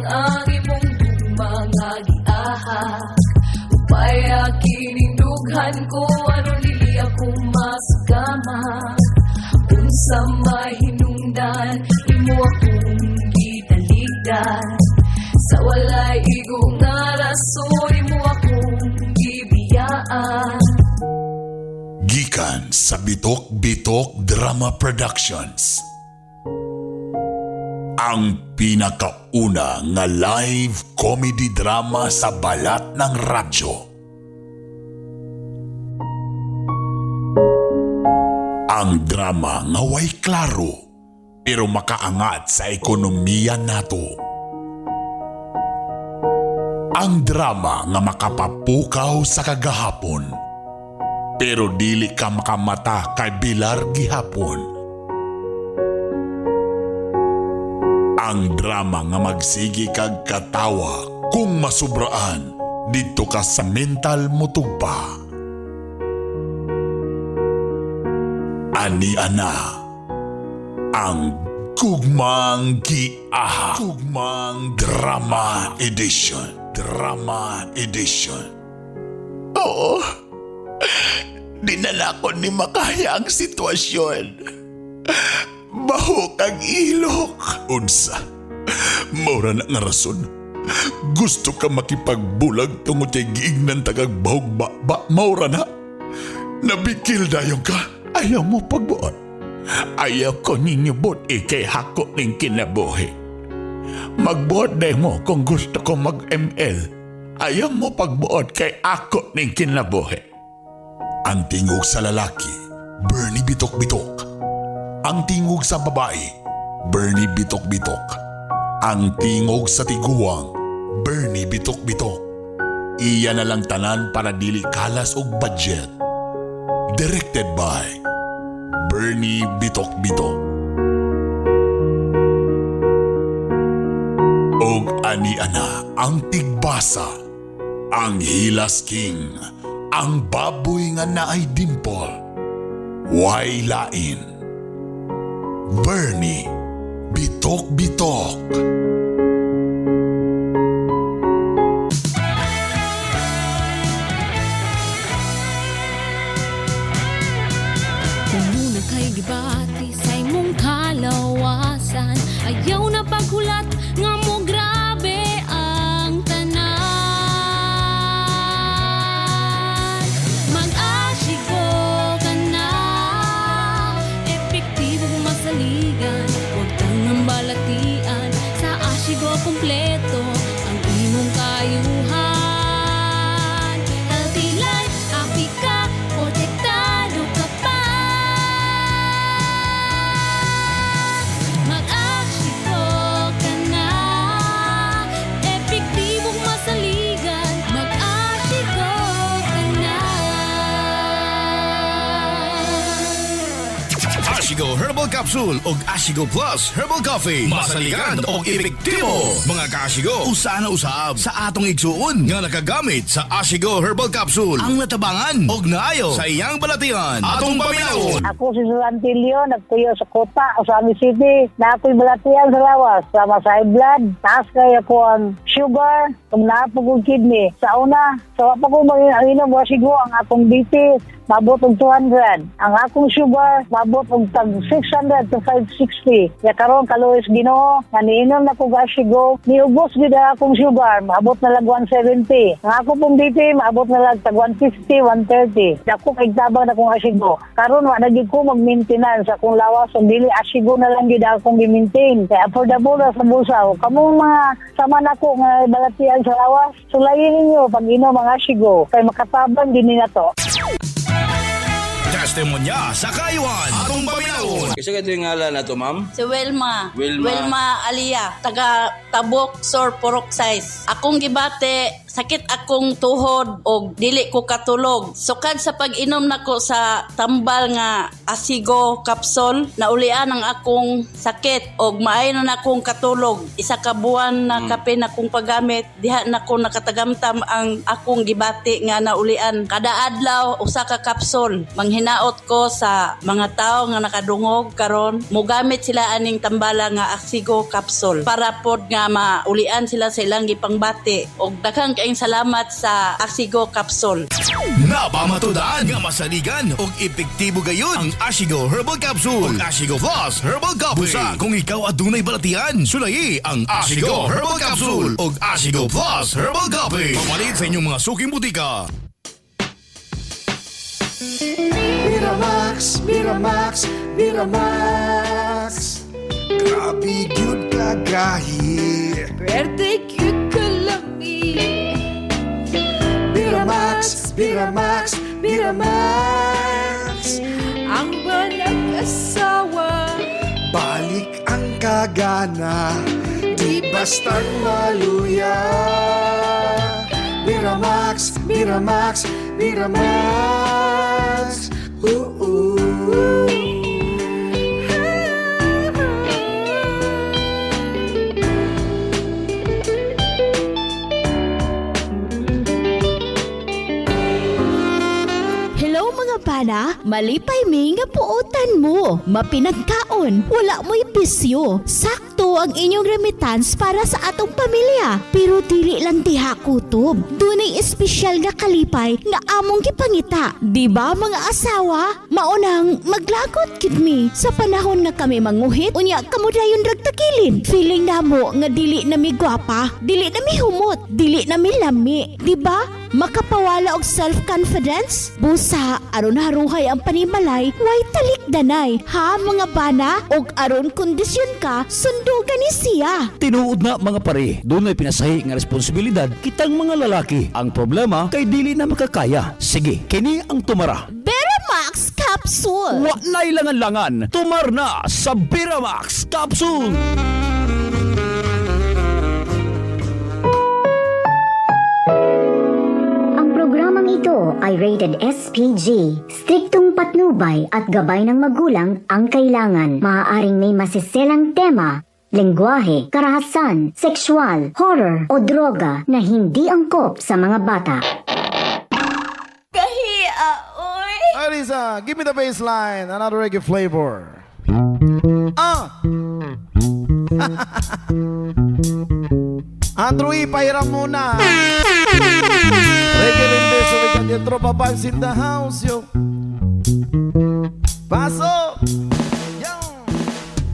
ang imong gugma nga giahak. Upaya kining dughan ko aron dili ako masugama. Unsa may hinungdan, imo akong gitalikdan. Sa walay igo nga rason, imo akong gibiyaan. Gikan sa Bitok Bitok Drama Productions. Ang pinakauna nga live comedy drama sa balat ng radyo. Ang drama nga way klaro pero makaangat sa ekonomiya nato. Ang drama nga makapapukaw sa kagahapon pero dili ka makamata kay Bilar gihapon. Ang drama nga magsigi kag katawa kung masubraan didto ka sa mental motugpa. Ani ana ang Gugmang Giaha. Gugmang Drama Edition. Drama Edition. Oo. Dinala ko ni makaya ang sitwasyon. Bahok ang ilok. Unsa? Maura na nga rason. Gusto ka makipagbulag tungod kay giignan tagag bahog ba, ba maura na. Nabikil dayon ka. Ayaw mo pagbuot. Ayaw ko ninyo buot ikay hako ning kinabuhi. Magbuot day mo kung gusto ko mag-ML. Ayaw mo pagbuot kay ako ning kinabuhi. Ang tingog sa lalaki, Bernie Bitok-Bitok. Ang tingog sa babae, Bernie Bitok-Bitok. Ang tingog sa tiguang, Bernie Bitok-Bitok. Iya na lang tanan para dili kalas og budget. Directed by Bernie Bitok-Bitok. Og ani ana ang tigbasa, ang Hilas King, ang baboy nga naay dimple, way lain. Bernie Bitok Bitok. Kung muna kay gibati sa imong kalawasan, ayaw na paghulat nga mo grabe ang tanan. Mag-asigo ka na, epektibo masaligan, huwag tangang balatian. Sa Asigo kompleto ang imong kayuhan. Healthy life, happy ka, protektado ka pa. Mag-asigo ka na, epektibong masaligan. Mag-asigo ka na. Ashigo Herbal Capsule og Ashigo Plus Herbal Coffee. Masaligan og epektibo. Mga kaashigo, usa na usab sa atong igsuon nga nakagamit sa Ashigo Herbal Capsule ang natabangan og naayo sa iyang balatian. Atong paminawon. Ako si Susantilio, nagtuyo sa Kota, Ozamiz City. Na ako'y balatian sa lawas, sama sa high blood, taas kay ako ang sugar, kung naapog kong kidney. Sa una, sa wapa ko mag-inom, wasigo ang akong BP, mabot og 200. Ang akong sugar, mabot og tag 600 to 560. Ya karon kaluoy Ginoo, nga niinom na ko gasigo, niubos gid ang akong sugar, maabot na lag 170. Ang ako pong BP, maabot na lag tag 150, 130. Dako kay tabang na akong asigo. Karon wa na gid ko mag-maintenance akong lawas ug dili asigo na lang gid akong gi-maintain. Kay affordable ra sa bulsa. Kamong mga sama nako nga balatian sa lawas, sulayin ninyo pag inom ang asigo kay makatabang din ni nato. Testimonya sa kayuan. Atong paminawon. Isa ka ito yung ngalan na to, ma'am? Si Wilma. Wilma. Wilma Alia, taga Tabok, Sor, Purok Size. Akong gibate Sakit akong tuhod og dili ko katulog. Sukad sa pag-inom nako sa tambal nga Asigo capsule, naulian ang akong sakit og maayo na akong katulog. Isa ka buwan na kapin akong paggamit, diha nako nakatagamtam ang akong gibati nga naulian. Kada adlaw usa ka capsule. Manghinaot ko sa mga tao nga nakadungog karon, mogamit sila aning tambala nga Asigo capsule para pod nga maulian sila sa ilang gipangbati. Og daghang kaayong salamat sa Asigo capsule. Napamatudan nga masaligan og epektibo gayon ang Ashigo Herbal Capsule ug Ashigo Plus Herbal Coffee. Busa kung ikaw adunay balatian, sulayi ang Ashigo Herbal Capsule ug Ashigo Plus Herbal Coffee. Pamalit sa inyong mga suking butika. Miramax, Miramax, Miramax. Grabe gyud kagahi. Pwerte gyud kalami. Miramax, Miramax, Miramax. Ang banag-asawa. Balik ang kagana, di basta't maluya. Miramax, Miramax, Miramax. Oo. Hello mga bana, malipay mi nga puotan mo. Mapinagkaon, wala mo'y bisyo. Sakto ang inyong remittance para sa atong pamilya. Pero dili lang diha kutob. Dunay espesyal nga kalipay nga among gipangita. Di ba mga asawa? Maunang maglagot gid mi sa panahon nga kami manguhit unya kamo dayon ragtakilid. Feeling namo nga dili na mi gwapa, dili na mi humot, dili na mi lami. Di ba? Makapawala og self-confidence? Busa, aron haruhay ang panimalay, way talikdanay. Ha mga bana? Og aron kondisyon ka, sundugan ni siya. Tinuod na mga pare, dunay pinasahi nga responsibilidad kitang mga lalaki. Ang problema kay dili na makakaya. Sige, kini ang tumara. Beramax Capsule! Wa na'y langan-langan, tumar na sa Beramax Capsule. Ang programang ito ay rated SPG. Striktong patnubay at gabay ng magulang ang kailangan. Maaaring may masiselang tema, lengguwahe, karahasan, sexual, horror o droga na hindi angkop sa mga bata. Kahia, oy. Arisa, give me the bass line, another reggae flavor. Ah! Andrew E, pahiram muna. Reggae rendition, we got the Tropa Vibes in the house, yo. Paso! Yo!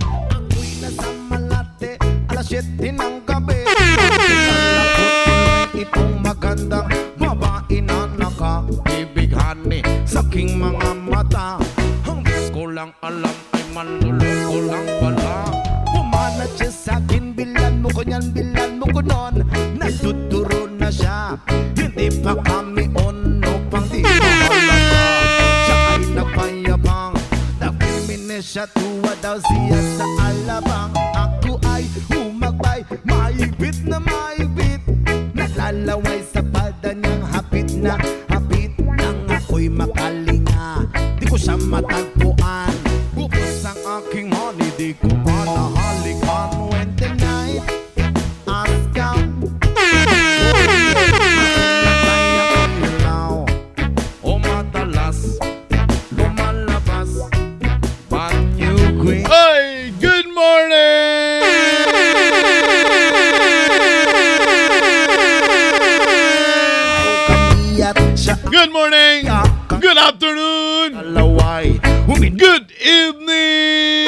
Ako'y nasa Malate, alas 7 ng gabi. Kilala ko tuloy itong magandang babae na nakabibighani sa aking mga mata. Ang di ko lang alam ay manluloko lang pala. Pumanat siya sa akin, bilan mo ko niyan, bilan mo ko nun. Nagtuturo na siya, hindi pa kami on, upang di mahalata. Siya ay nagpayabang, nagpimine siya, tuwa daw siya sa alabang. Ako ay humagbay, maibit na maibit. Nalalaway sa palda niyang hapit na hapit. Nang ako'y makalinga, di ko siya matagpuan. Bukos ang aking money, di ko pa nahalikan. When the night has come, kaya ilaw, o madalas lumalabas. Banyo queen. Hey, good morning! Kamiyat siya. Good morning! Good afternoon! Alaway. Good evening!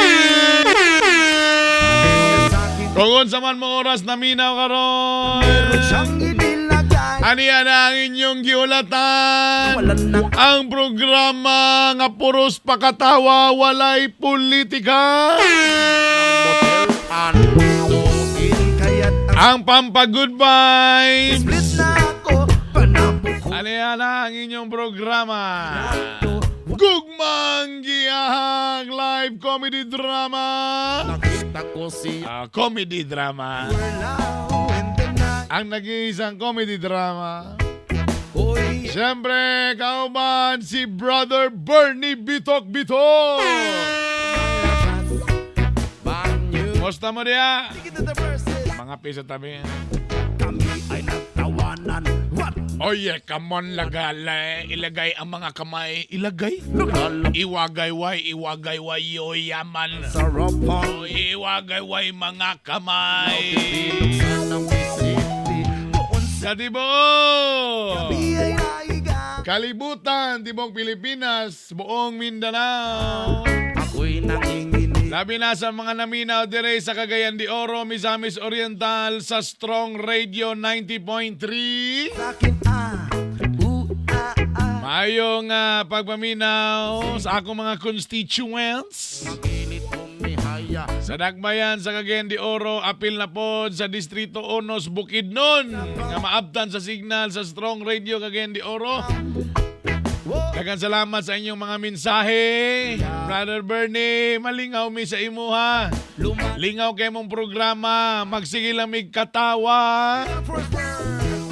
Kung unsa man mo oras na minaw karon. Siyang inilagay. Aniya na ang inyong giulatan. Wala nang Ang programa nga puros pakatawa walay politika. motel antuin kaya't ang Ang Pampa Good Vibes. split na ako. Panapok ko Aniya na ang inyong programa. Gugmang Giyahang Live Comedy Drama. Nakita ko si Ah, comedy drama. Now in the night. Ang nag-iisang comedy drama. Siyempre, kauban si Brother Bernie Bitok Bitok. Musta mo diya? Mga pisa tabi. Kami ay nagtawanan. What? Oye, come on, lagala. Ilagay ang mga kamay. Ilagay? Iwagayway, iwagayway, yoyaman. Sarapan. Iwagayway mga kamay. Ng City. Doon Sa tibuok! ay naiga. Kalibutan, tibok Pilipinas, buong Mindanao. Ako'y nanginginig. Labi na sa mga naminaw dire sa Cagayan de Oro, Misamis Oriental, sa Strong Radio 90.3. Akin ah. U ah ah. Maayong pagpaminaw sa akong mga constituents. Pilit umihaya. Sa Dagbayan sa Cagayan de Oro, apil na pod sa Distrito Onos, Bukidnon. Nga maabtan sa signal sa Strong Radio Cagayan de Oro. Daghang salamat sa inyong mga mensahe. Brother Bernie, malingaw mi sa imuha. Lingaw kay mong programa. Magsige lang mig katawa.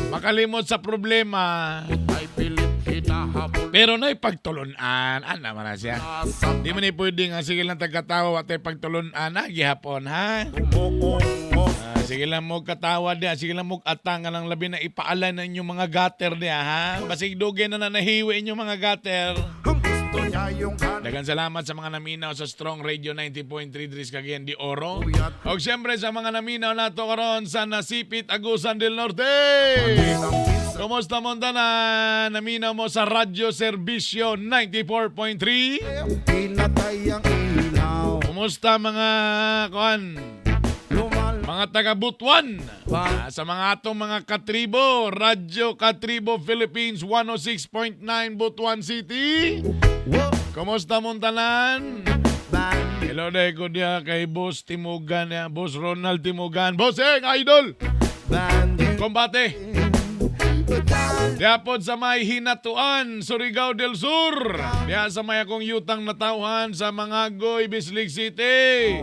Makalimot sa problema. Ay pilit hinahabol. Pero na'y pagtulunan. Ana man na siya. Di man ni pwede nga sige lang tagkatawa at pagtulunan na gihapon ha. Ah, sige lang mo katawa diya, sige lang mo atang nga lang labi na ipaalan na inyong mga gutter diya ha. Basig dugay na na nahiwi inyong mga gutter. Ang gusto niya yung Daghang salamat sa mga naminaw sa Strong Radio 90.3 Dris Cagayan de Oro. Og siyempre sa mga naminaw nato karon sa Nasipit, Agusan del Norte. Kumusta mo tanan? Naminaw mo sa Radyo Serbisyo 94.3. Pinatay ang ilaw. Kumusta mga kuan? Mga taga Butuan. Sa mga atong mga katribo, Radyo Katribo Philippines 106.9 Butuan City. Kumusta mong tanan? Hello dahil ko diya kay Boss Timugan, ya. Boss Ronald Timugan. Boss Eng, idol! Kombate! Diapod sa may Hinatuan, Surigao del Sur. Diya sa may akong yutang natawhan sa Mangagoy, Bislig City.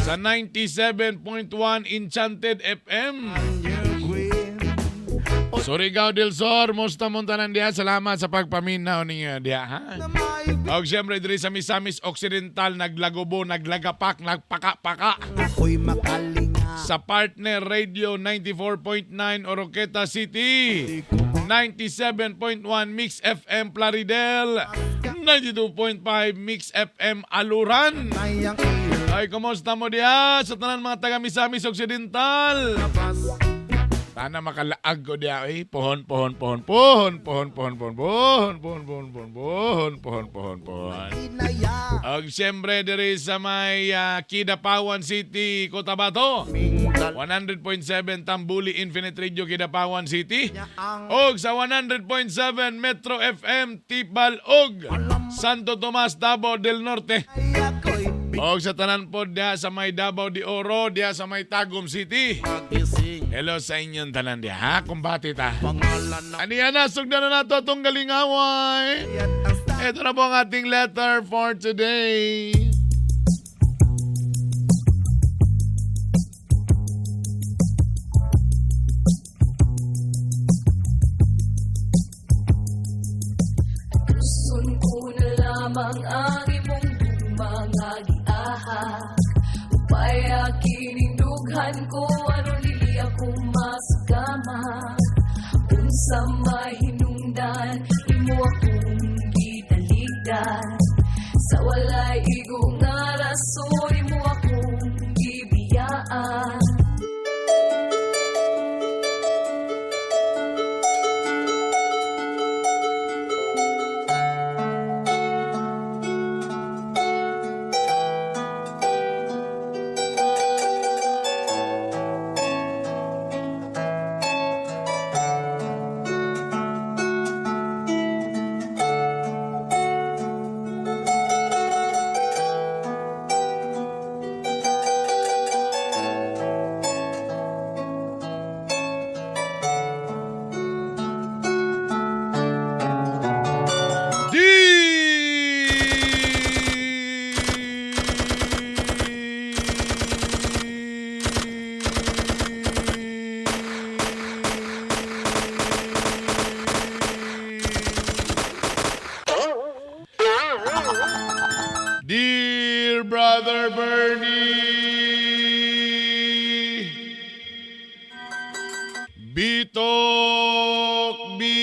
Sa 97.1 Enchanted FM. Surigao del Sur, musta mong tanan diya. Salamat sa pagpaminaw ninyo diya, ha? Og siyempre, diri sa Misamis Occidental, naglagobo, naglagapak, nagpaka-paka. Ako'y makalinga. Sa Partner Radio 94.9 Oroqueta City, 97.1 Mix FM Plaridel, 92.5 Mix FM Aluran. Ay, kumusta mo diya sa tanan mga taga Misamis Occidental? Sana makalaag ko diya, eh. Pohon, pohon, pohon, pohon, pohon, pohon, pohon, pohon, pohon, pohon, pohon, pohon, pohon, pohon, pohon. Og siyempre diri sa may Kidapawan City, Cotabato. 100.7 Tambuli Infinite Radio Kidapawan City. Og sa 100.7 Metro FM Tibalog, Santo Tomas, Davao del Norte. Og sa tanan po diha sa may Davao de Oro, diha sa may Tagum City. Hello sa inyong tanan diha, ha? Kumbati ta. Aniya na, sugdan na nato atong galingaway. Ito na po ang ating letter for today. Gusto ko na lamang ang imong mga giahak. Upaya kining dughan ko aron dili ako masugama. Unsa mahinungdan imo akong gitaligdan. Sa walay igo nga rason imo akong gibiyaan. Brother Bernie. Bitok, bitok.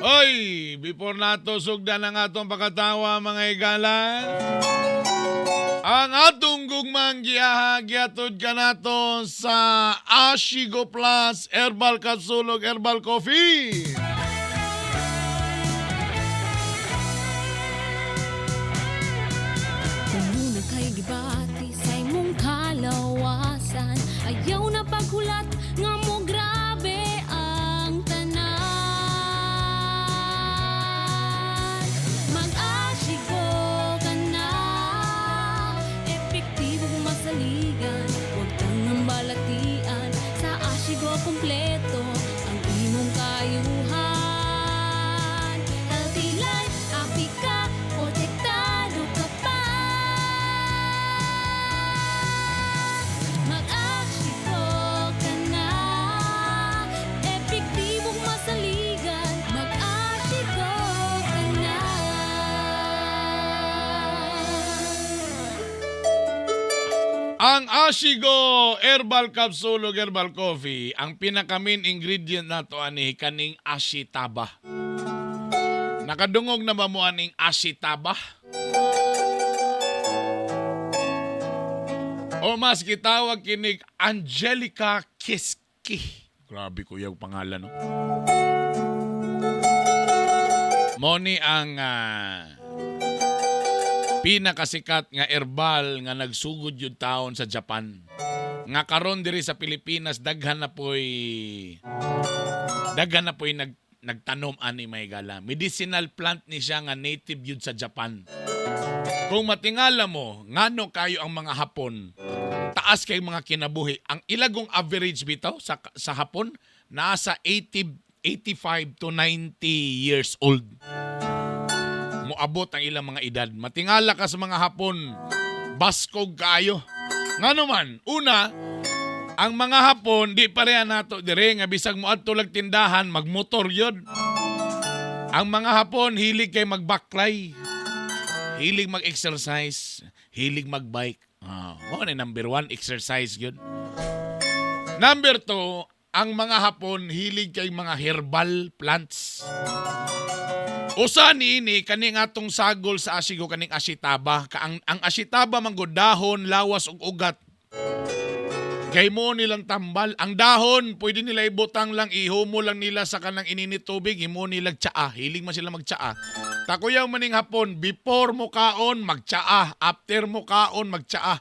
Oy, before nato sugdan ang atong pakatawa, mga higala. Ang atong gugmang giyaha giatod kanato sa Ashigo Plus Herbal Capsule ug Herbal Coffee. Kung muna kay gibati sa imong kalawasan, ayaw na paghulat nga mo grabe ang tanan. Mag-asigo ka na, epektibong masaligan, huwag kang ang balatian. Sa Asigo kompleto ang imong kayuhan. Healthy life, happy ka, protektado ka pa. Mag-asigo ka na, epektibong masaligan. Mag-asigo ka na. Ang Ashigo Herbal Capsule ug Herbal Coffee, ang pinaka main ingredient nato ani kaning ashitaba. Nakadungog na ba mo aning ashitaba? O mas gitawag kinig Angelica Kiski. Grabe kuya ang pangalan, no? Mo ni ang pinakasikat nga herbal nga nagsugod yung taon sa Japan. Nga karon diri sa Pilipinas daghan na po'y nagtanom ani, may gala. Medicinal plant ni siya nga native yun sa Japan. Kung matingala mo, ngano kayo ang mga Hapon, taas kay mga kinabuhi. Ang ilagong average bitaw sa Hapon nasa 80, 85 to 90 years old moabot ang ilang mga edad. Matingala ka sa mga Hapon, baskog kaayo. Ngano man, una, ang mga Hapon, di pareha nato dire nga bisag mo adto lag tindahan, magmotor yun. Ang mga Hapon, hilig kay magbaklay. Hilig mag-exercise, hilig magbike. Ah, mao na number one, exercise yun. Number two, ang mga Hapon hilig kay mga herbal plants. Usa niini kaning atong sagol sa Asigo, kaning asitaba ka ang asitaba man gud dahon, lawas ug ugat. Kay mo nilang tambal. Ang dahon, pwede nila ibutang lang, ihumo lang nila sa kanang ininit tubig, himo nila tsaa. Hilig man sila magtsaa. Takuyaw maning Hapon, before mo kaon, magtsaa. After mo kaon, magtsaa.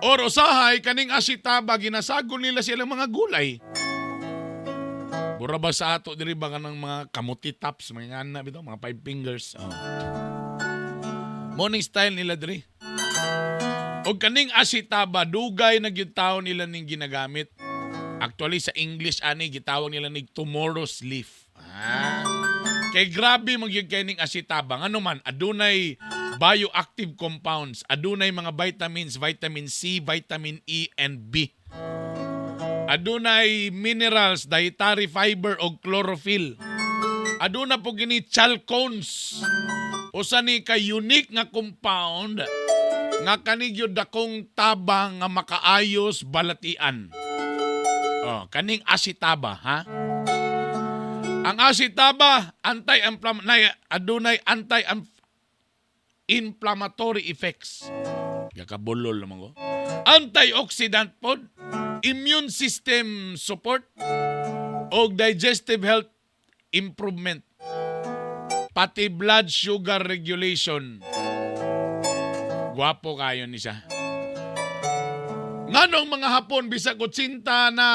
Or usahay, kaning asitaba, ginasagol nila silang mga gulay. Bura ba sa ato diri ba kanang mga kamuti tops, mga ngana bitaw, mga five fingers? Oh. Morning style nila diri. Og kaning asitaba, dugay na gyud taon nila ning ginagamit. Actually sa English ani gitawag nila nig tomorrow's leaf. Ah. Kay grabe man gyud kay ning asitaba. Ngano man, adunay bioactive compounds, adunay mga vitamins, vitamin C, vitamin E and B. Adunay minerals, dietary fiber og chlorophyll. Aduna po gini chalcones. Usa ni ka unique nga compound nga kani gyud dakong tabang nga makaayos balatian. Oh, kaning asitaba ha. Ang asitaba anti-inflam nay adunay anti-inflammatory effects. Gakabulol naman ko. Antioxidant pod, immune system support, og digestive health improvement. Pati blood sugar regulation. Gwapo kayo ni siya. Nganong mga Hapon bisag 80 na,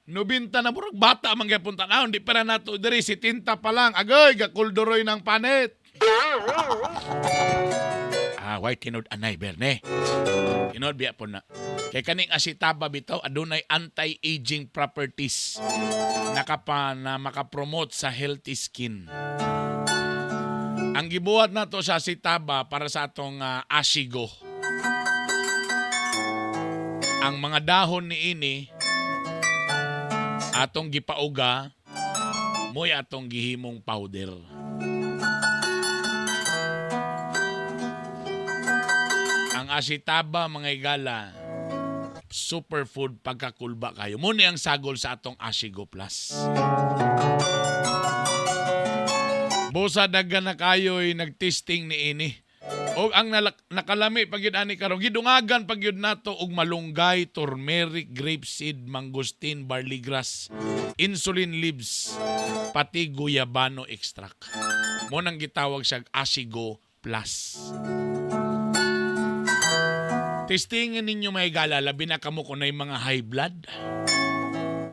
90 na, murag bata man gyapon tan-awon, di pa na nato diri 70 pa lang, agay gakulduroy ng panit. Ah, why tinud anay berne? Tinud biya po na. Kay kaning asitaba bitaw adunay anti-aging properties nakapa na makapromote sa healthy skin. Ang gibuhat nato sa asitaba para sa atong asigo. Ang mga dahon ni ini atong gipauga mo'y atong gihimong powder. Ang asitaba, mga higala, superfood pagkakulba kayo. Muni ang sagol sa atong Asigo Plus. Busa daghan na kayo'y nagtesting ni ini. O ang nakalami pag yun ani karon, gidungagan pag yun nato og malunggay, turmeric, grapeseed, mangosteen, barley grass, insulin leaves, pati guyabano extract. Mo nang gitawag siya Asigo Plus. Testingin ninyo, may gala, labi na kamo kung naay mga high blood,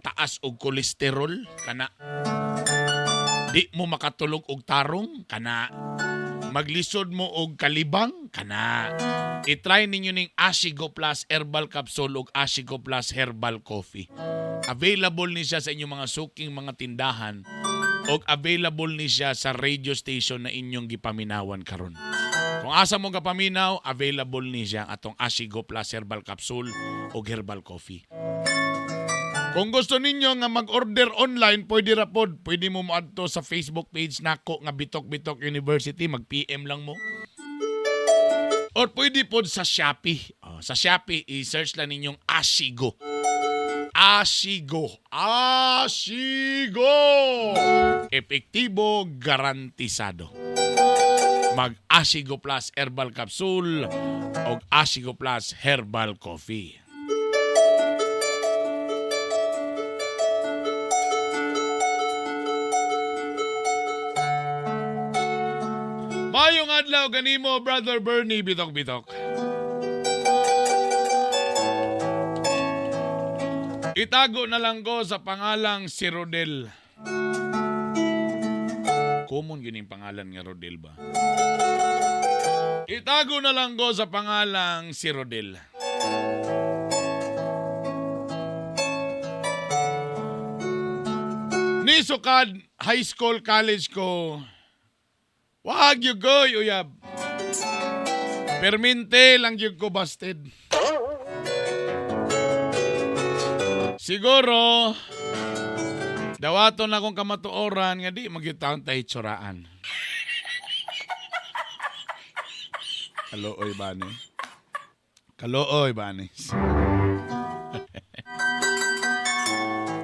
taas og kolesterol, kana. Di mo makatulog og tarong, kana. Maglisod mo og kalibang, kana. I-try ninyo ning Asigo Plus Herbal Capsule ug Asigo Plus Herbal Coffee. Available ni siya sa inyong mga suking mga tindahan og available ni siya sa radio station na inyong gipaminawan karon. Kung asa mo gapaminaw, available ni siya atong Asigo Plus Herbal Capsule o Herbal Coffee. Kung gusto ninyo nga mag-order online, pwede ra pod. Pwede mo moadto sa Facebook page nako nga Bitok Bitok University, mag-PM lang mo. Or pwede pod sa Shopee. Oh, sa Shopee, i-search lang ninyong Asigo. Asigo. Asigo! Epektibo, garantisado. Mag Asigo Plus Herbal Capsule o Asigo Plus Herbal Coffee. Mayong adlaw kanimo, Brother Bernie Bitok Bitok. Itago na lang ko sa pangalang si Rodel. Common yun yung pangalan nga Rodel ba? Itago na lang ko sa pangalang si Rodel. Ni sukad high school, college ko, wag gyud ko'y uyab. Perminte lang gyud ko busted. Siguro, dawaton akong kamatuoran nga di magyud tay tsuraan. Kalooy ba ni? Kalooy ba ni?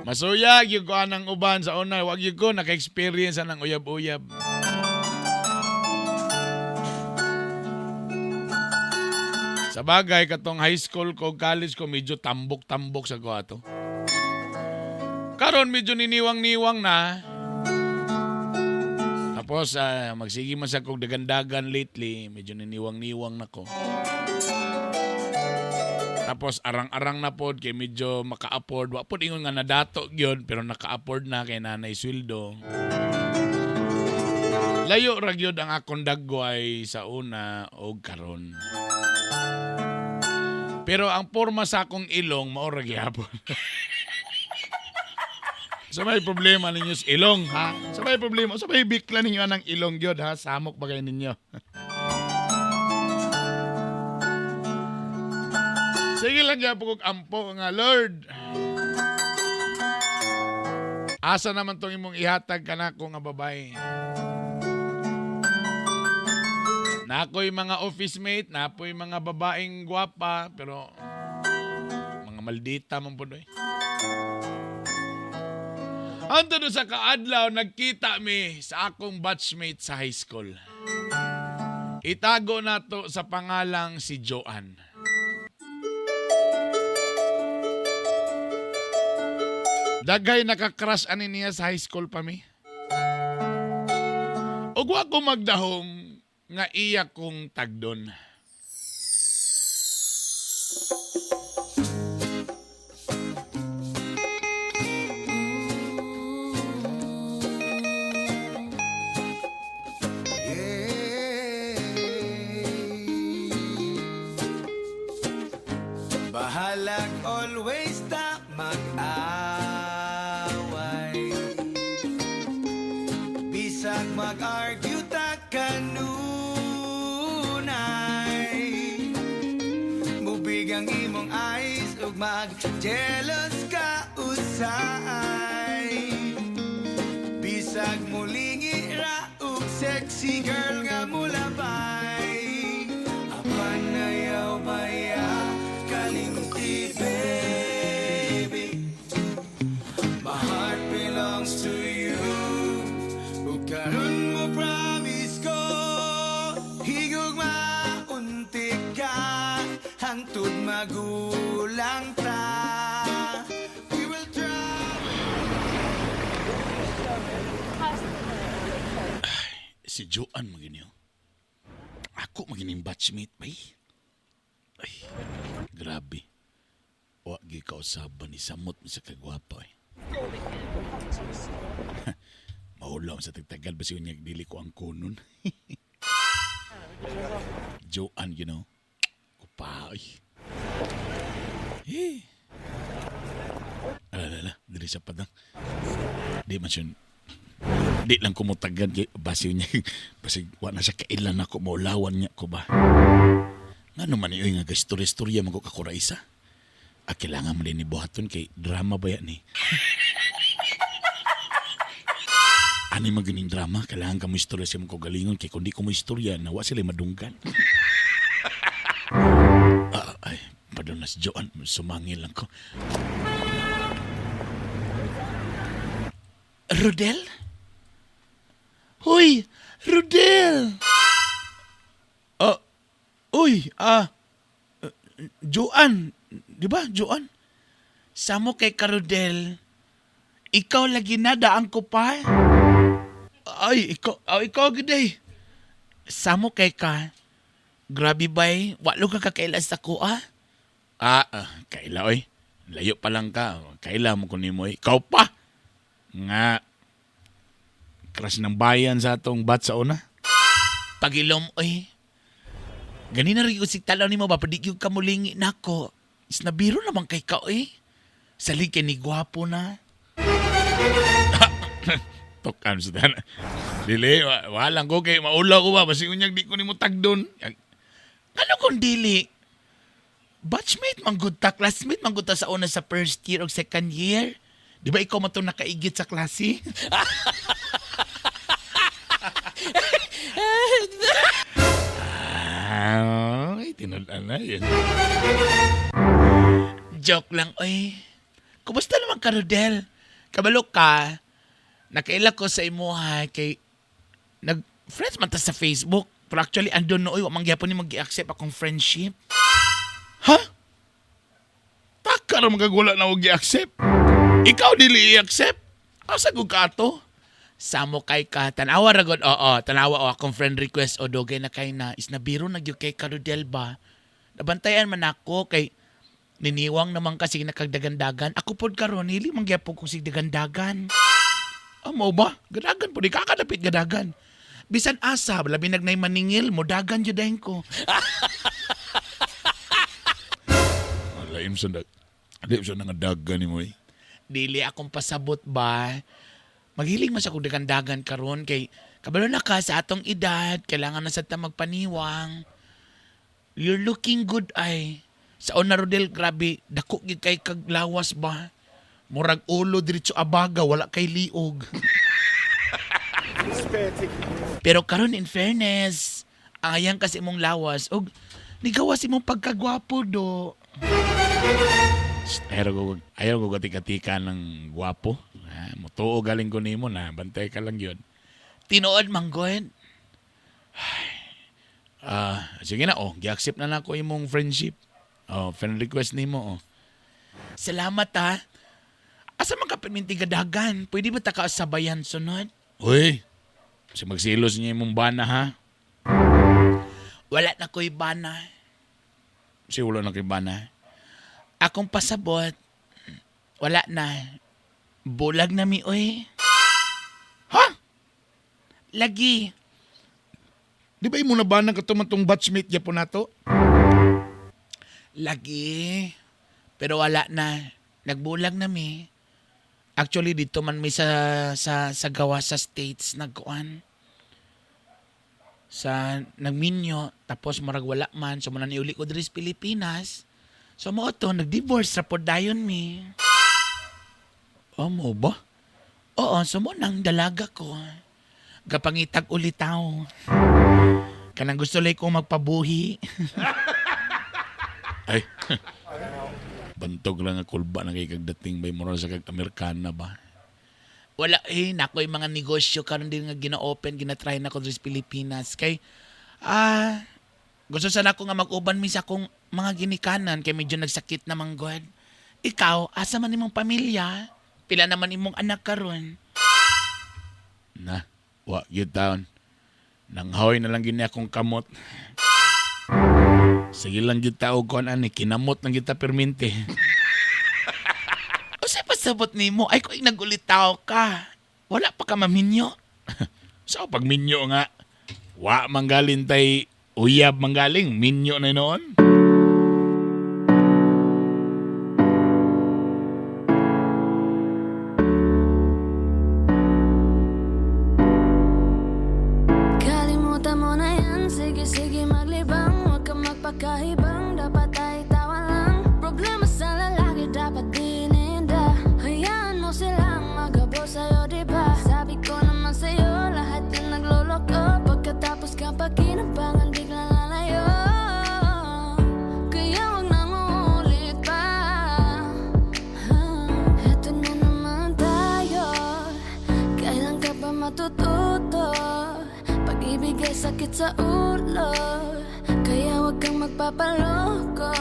Masuyag yung ko anang uban sa una. Wag gyud ko naka-experience anang uyab-uyab. Sa bagay, katong high school ko, college ko, medyo tambok-tambok sa ko ato. Karon medyo niniwang-niwang na. Tapos, magsige man sa kog dagandagan lately, medyo niniwang-niwang na ko. Tapos arang-arang na pod kay medyo maka-afford. Wa pod ingon nga nadato gyud, pero naka-afford na kay nanay sweldo. Layo ra gyud ang akong dagway sa una og karon. Pero ang porma sa akong ilong mao ra gihapon. Sa may problema ninyo sa ilong, ha? Sa may problema, sa may bikla ninyo anang ilong gyud, ha? Samok ba kayo ninyo? Sige lang gyapon kog ampo nga Lord. Asa naman tong imong ihatag kanako nga babae? Nakoy mga office mate, napoy mga babaeng gwapa, pero mga maldita man po doy. Anto do sa kaadlaw, nagkita mi sa akong batchmate sa high school. Itago nato sa pangalang si Joanne. Daghay naka-crush ani niya sa high school pa mi. Ug wa ko magdahom nga iya kong tagdon. Bahalag always ta mag-away, bisag mag-argue ta kanunay, mubig ang imong eyes. Ug mag-jealous ka usay. Bisag mulingi ra ug sexy girl nga mulabay, apan ayaw baya kalimti, baby. My heart belongs to you. Ug karon mo promise ko, higugma unti ka hangtod magulang ta. We will try. Si Joanne magini. Ako magining batchmate bay. Ay, grabe. Wa gi kausaban ni samot mi sa kagwapa eh. Mahulaw sa tagtagal ba siya niya dili ko ang kunon. Joanne. Kupa ay. Eh. Ala, ala, ala. Dili sa padang. Di man siya di lang ko mutagan kay basiw niya basig wa na siya kailan ako maulawan niya ko ba ngano man iyoy nga gastorya-storya man ko kakuraisa, ah, kailangan man din ni buhaton kay drama ba yan ni ani man ganing drama, kailangan ka mo istorya sa imong kaugalingon kay kung di ko mo istorya na wa sila madunggan. Ah, ay, pardon na si Joanne, sumangil lang ko. Rodel? Hoy, Rodel! Ah, uy, Joanne, di ba, Joanne? Samo kay ka, Rodel. Ikaw lagi na, daan ko pa. Ay, ikaw, oh, ikaw gid. Samo kay ka. Grabe bay, walo ka kakaila sa ko ah. Ah, ah, kaila oy. Layo pa lang ka. Kaila mo kunin mo. Ikaw pa. Nga, crush ng bayan sa atong bat sa una. Pagilom, oy. Ganina rin ko sig talaw nimo ba, padig yung kamulingi nako. Is nabiro naman kay ka, oy. Salig kay ni gwapo na. Tokan sa tanan. Dili, walang ko kay maulaw ko ba. Basig unyag di ko nimo tagdon. Ano kung dili? Batchmate man gud ta, classmate man gud ta sa una sa first year o second year. Di ba ikaw man itong nakaigit sa klase? Ay, tinud-an na yun. Joke lang, oy. Kumusta naman ka, Rodel? Kabalo ka, nakaila ko sa imuha kay nag friends man ta sa Facebook. Pero actually, andun no, oy, wa man gyapon ni mag-accept akong friendship. Ha? Taka ra magagwala na og i-accept. Ikaw dili i-accept. Asa gud ka ato? Samo kay ka, tanawa ra gud, oo, tanawa o akong friend request o dugay na kay na is nabiro na gyud kay ka, Rodel ba. Nabantayan man ako kay niniwang naman kasi nakagdagandagan. Ako pod karon hili man gyapon kong sigdagandagan. Ah, mao ba? Gadagan po, di kakadapit gadagan. Bisan asa, labi nagnay maningil, mo dagan jud dahin ko. Laim sa dag. Di sa nga dagan ni mo eh. Dili akong pasabot ba. Maghilig man sa kong dagan-dagan karon kay kabalo na ka sa atong edad, kailangan na sa ta magpaniwang. You're looking good ay. Sa una, Rodel, grabe, dako gid kay kaglawas ba. Murag ulo diretso abaga, wala kay liog. Pero karon, in fairness, ang ayang kasi imong lawas og nigawas imong pagkagwapo do. Ayaw ko katika ng gwapo. Ha, mutuo galing ko nimo na, bantay ka lang yun. Tinuod man god. Ah, sige na oh, gi-accept na nako imong friendship. Oh, friend request nimo oh. Salamat ha. Asa man ka perminti gadagan? Pwede ba ta ka sabayan sunod? Uy, si magsilos niya imong bana ha. Wala na ko'y bana. Si wala na ko'y bana. Akong pasabot, wala na. Bulag na mi, oy. Ha? Lagi. Di ba imo na ba nang katong batchmate gyapon nato? Lagi. Pero wala na. Nagbulag na mi. Actually dito man mi sa gawa sa States nagkuan. Sa nagminyo tapos murag wala man so muna niuli ko diri sa Pilipinas. So mo to, nag-divorce ra pod dayon mi. Amo ba? Oo, so mo nang dalaga ko. Gapangitag ulitaw. Kanang gusto lay ko magpabuhi. Ay. Bantog lang ang kulba na kay kagdating bay moral sa kag Amerikana ba. Wala eh, nako yung mga negosyo karon din nga gina-open, gina-try na ko diri sa Pilipinas kay gusto sana ko nga mag-uban mi sa akong mga ginikanan kay medyo nagsakit na man god. Ikaw, asa man imong pamilya? Pila naman imong anak karon? Na, wa gyud taon. Nanghoy na lang gini akong kamot. Sige lang gyud tao kon ani kinamot lang gyud ta permente. Unsay pasabot nimo? Ay ko nagulitaw ka. Wala pa ka maminyo. So pag minyo nga, wa manggalin tay uyab manggaling minyo na noon. Kalimutan mo na yan, sige sige maglibang. Huwag kang magpakahibang, dapat ay tawa lang. Problema sa lalaki, dapat dininda. Hayaan mo silang magabo sa'yo, diba? Sabi ko naman sa'yo, lahat yung nagloloko. Pagkatapos kapag kinabangan, biglang lalayo. Kaya huwag nang uulit pa. Eto na naman tayo. Kailan ka ba matututo? Pag-ibig ay sakit sa ulo. Kaya huwag kang magpapaloko.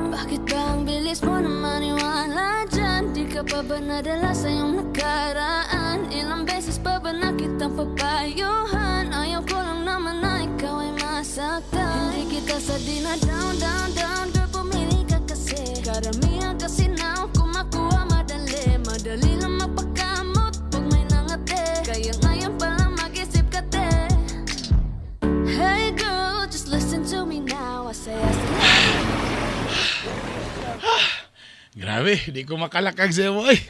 Bakit ba ang bilis mo na maniwala dyan? Di ka pa ba nadala sa iyong nakaraan? Ilang beses pa ba nakitang papayuhan? Ayaw ko lang naman na ikaw ay masaktan. Hindi kita sa di na down, down, down. Girl, pumili ka kasi. Karamihan kasi na ako makuha madali. Madali lang magpakamot pag may nangate. Kaya ngayon pa lang mag-isip ka te. Hey girl, just listen to me now. I say, I say. Grabe, di ko makalakag sa imo eh.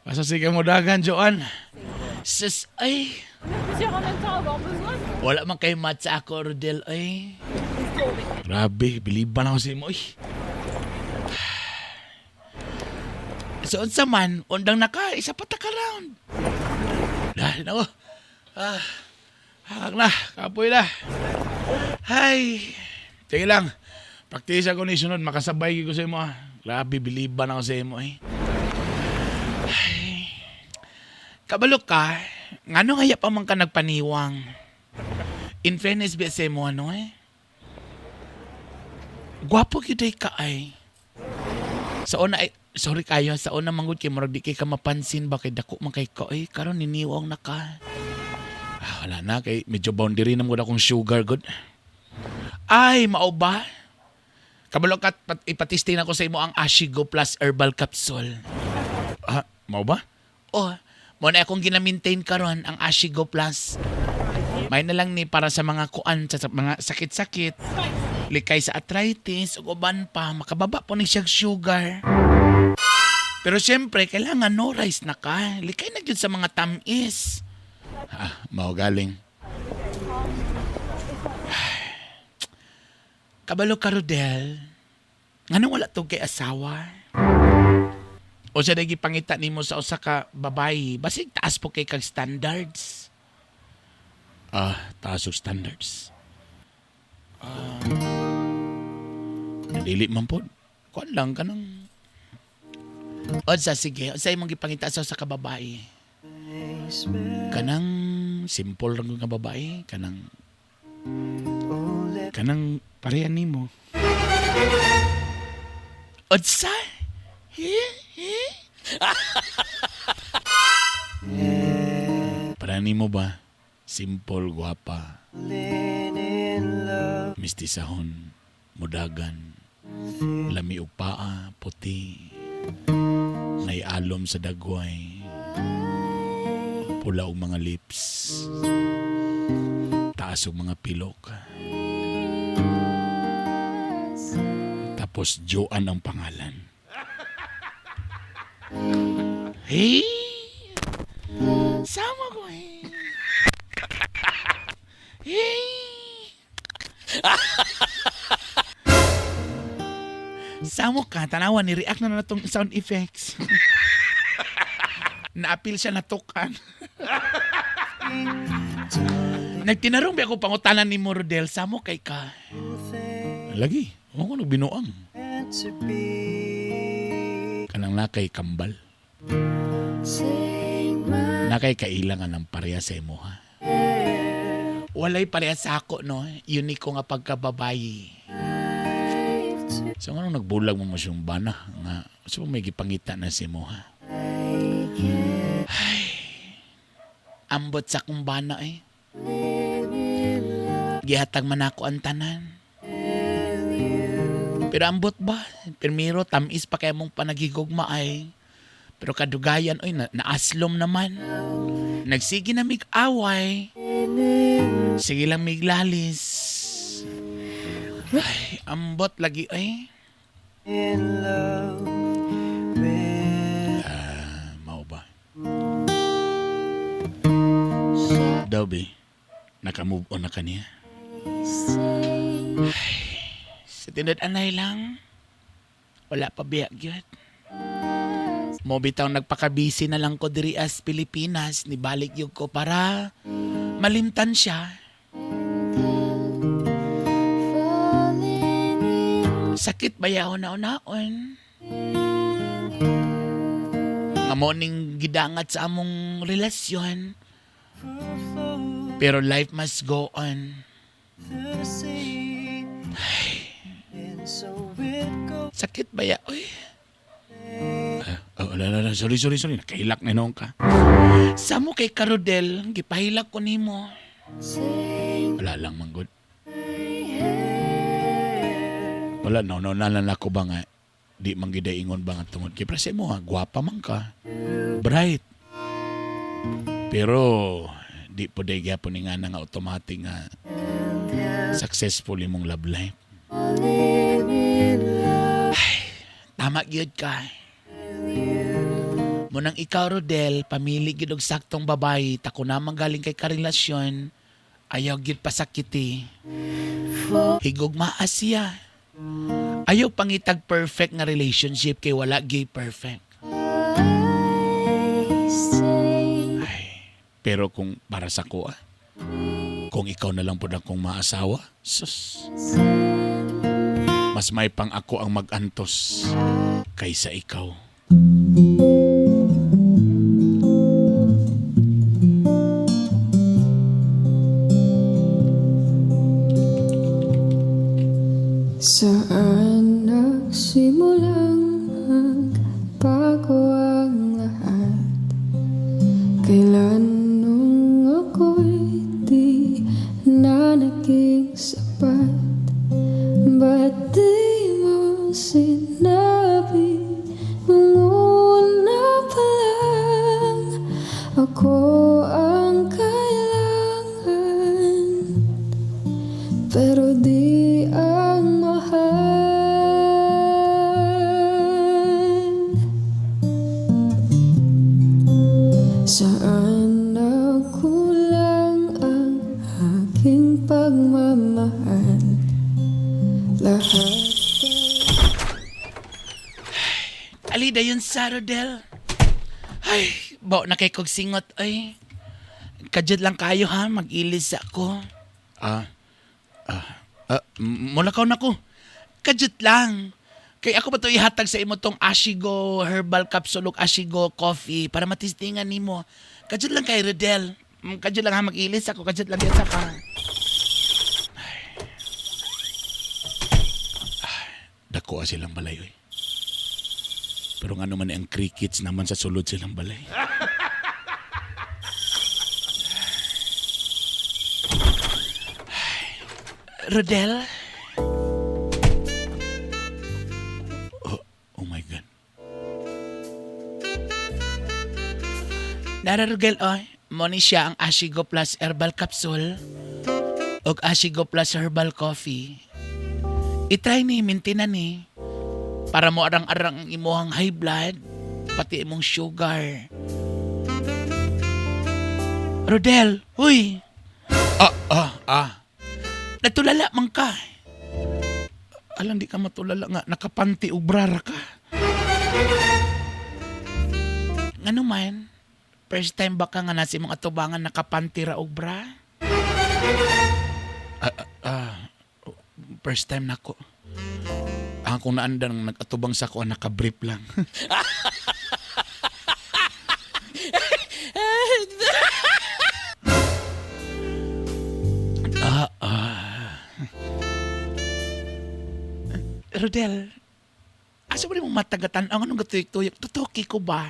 Basta sige mo dagan, Joan. Sus, ay. Wala man kay mat sa ako, Rodel, ay. Grabe, biliban ako sa imo eh. So, unsa man, undang na ka, isa pa ta ka round. Dahil na ko. Ah, hakak na, kapoy na. Hay, sige lang. Practice ako ni sunod, makasabay ko sa imo. Ah. Grabe, biliban ako sa imo eh. Ay. Kabalo ka, ngano kaya pa man ka nagpaniwang? In fairness, ba sa imo, ano eh? Gwapo gyud ay ka ay. Sa una ay, sorry kayo, sa una manggod kay murag di kay ka mapansin ba kay dako man kay ka ay karon niniwang na ka. Ah, wala na, kay medyo boundary na mo akong sugar good. Ay, mao ba? Kabalo ka, ipatisting ako sa imo ang Ashigo Plus Herbal Capsule. Ah, mao ba? Oh, mo na akong gina-maintain karon ang Ashigo Plus. May na lang ni para sa mga kuan sa mga sakit-sakit, likay sa arthritis ug uban pa, makababa po ni siyang sugar. Pero siyempre, kailangan no rice na ka. Likay na gyud sa mga tamis. Ah, mao galing. Kabalo ka, Rodel. Nganong wala to kay asawa? O siya naging pangita nimo sa usa ka babayi, basig taas po kay kag standards. Ah, taas og standards. Ah, dili man po. Kuan lang kanang Unsa sige, unsa imong gipangita sa usa ka babae? Kanang simple lang nga babae, kanang kanang pareha nimo. Unsa? He? He? Pareha nimo ba? Simple, guwapa. Mistisahon, mudagan, lami og paa, puti. Naialom sa dagway. Pula og mga lips. Taas og mga pilok. Tapos Joan ang pangalan. Hey! Sama ko eh. Hey! Samo ka, tanawa ni react na na tong sound effects. Naapil siya natukan. Nagtinarong ba ako pangutanan ni mo, Rodel, samo kay ka? Lagi, mo ko nagbinuang. Kanang nakay kambal. Nakay kailangan ng pareha sa imo ha. Walay pareha sa ako, no? Unique ko nga pagkababayi. So nga nagbulag mo mo siyang bana nga so may gipangita na si mo ha. Ambot sa akong bana eh. Gihatag man ako ang tanan. Pero ambot ba? Primero, tamis pa kaya mong panagigugma ay. Pero kadugayan, oy, na naaslom naman. Nagsige na mig away. Sige lang miglalis. Ay, ambot lagi ay. Ah, mao ba? Daw be, naka-move on na kaniya. Sa tinod anay lang, wala pa biya gyud. Mo bitaw nagpakabisi na lang ko diri as Pilipinas, nibalik gyud ko para malimtan siya. Sakit ba yaon na unaon? Nga mo ning gidangat sa among relasyon. Pero life must go on. Sakit ba ya? Uy. Ah, oh, ala, ala, sorry, sorry, sorry. Nakahilak na noon ka. Samo kay Karudel, gipahilak ko nimo. Wala lang, manggod. Wala, no, no, nalala ko ba nga, di man gid ingon ba nga tungod kay prase mo ha, gwapa man ka. Bright. Pero, di po day gyapon ni nga na nga automatic nga successful imong love life. Tama gyud ka. Munang ikaw, Rodel, pamili gyud og saktong babae, tako namang galing kay karelasyon, ayaw gyud pasakiti. Higugmaa siya. Ayaw pangitag perfect nga relationship kay wala gyud perfect. Pero kung para sa ko, ah, kung ikaw na lang po na kong maasawa, sus. Mas may pang ako ang magantos kaysa ikaw. Saan nagsimulang magbago ang lahat? Kailan nung ako'y di na naging sapat? Ba't di mo sinabi nung una pa lang ako ang kailangan? Pero di ang mahal. Saan nagkulang ang aking pagmamahal? Lahat Alida yun sa Rodel. Ay, bao na kay kog singot ay. Kadyot lang kayo ha, mag-ilis ako. Ah, ah, ah, Mulakaw na ko. Kadyot lang. Kay ako ba to ihatag sa imo tong Ashigo Herbal Capsule ug Ashigo Coffee para matistingan nimo. Kadyot lang kay Rodel. Kadyot lang ha, mag-ilis ako. Kadyot lang yan sa ka. Dako ah silang balay, oy. Pero nga naman eh, ang crickets naman sa sulod silang balay. Rodel? Oh, oh my God. Nara Rodel, oy. Mo ni siya ang Ashigo Plus Herbal Capsule ug Ashigo Plus Herbal Coffee. I-try ni, mintina ni. Para mo arang-arang ang imuhang high blood, pati imong sugar. Rodel, huy! Ah, ah, ah. Natulala man ka. Alang di ka matulala nga nakapanti og brara ka. Ngano man? First time ba ka nga nasa imong atubangan nakapanti ra og bra? Ah, ah, ah, first time nako. Ang akong naandang nag-atubang sa ko nakabrief lang. Ah, ah. Rodel, asa ba mong matagatan? Ang anong gatuyok-tuyok? Tutuki ko ba?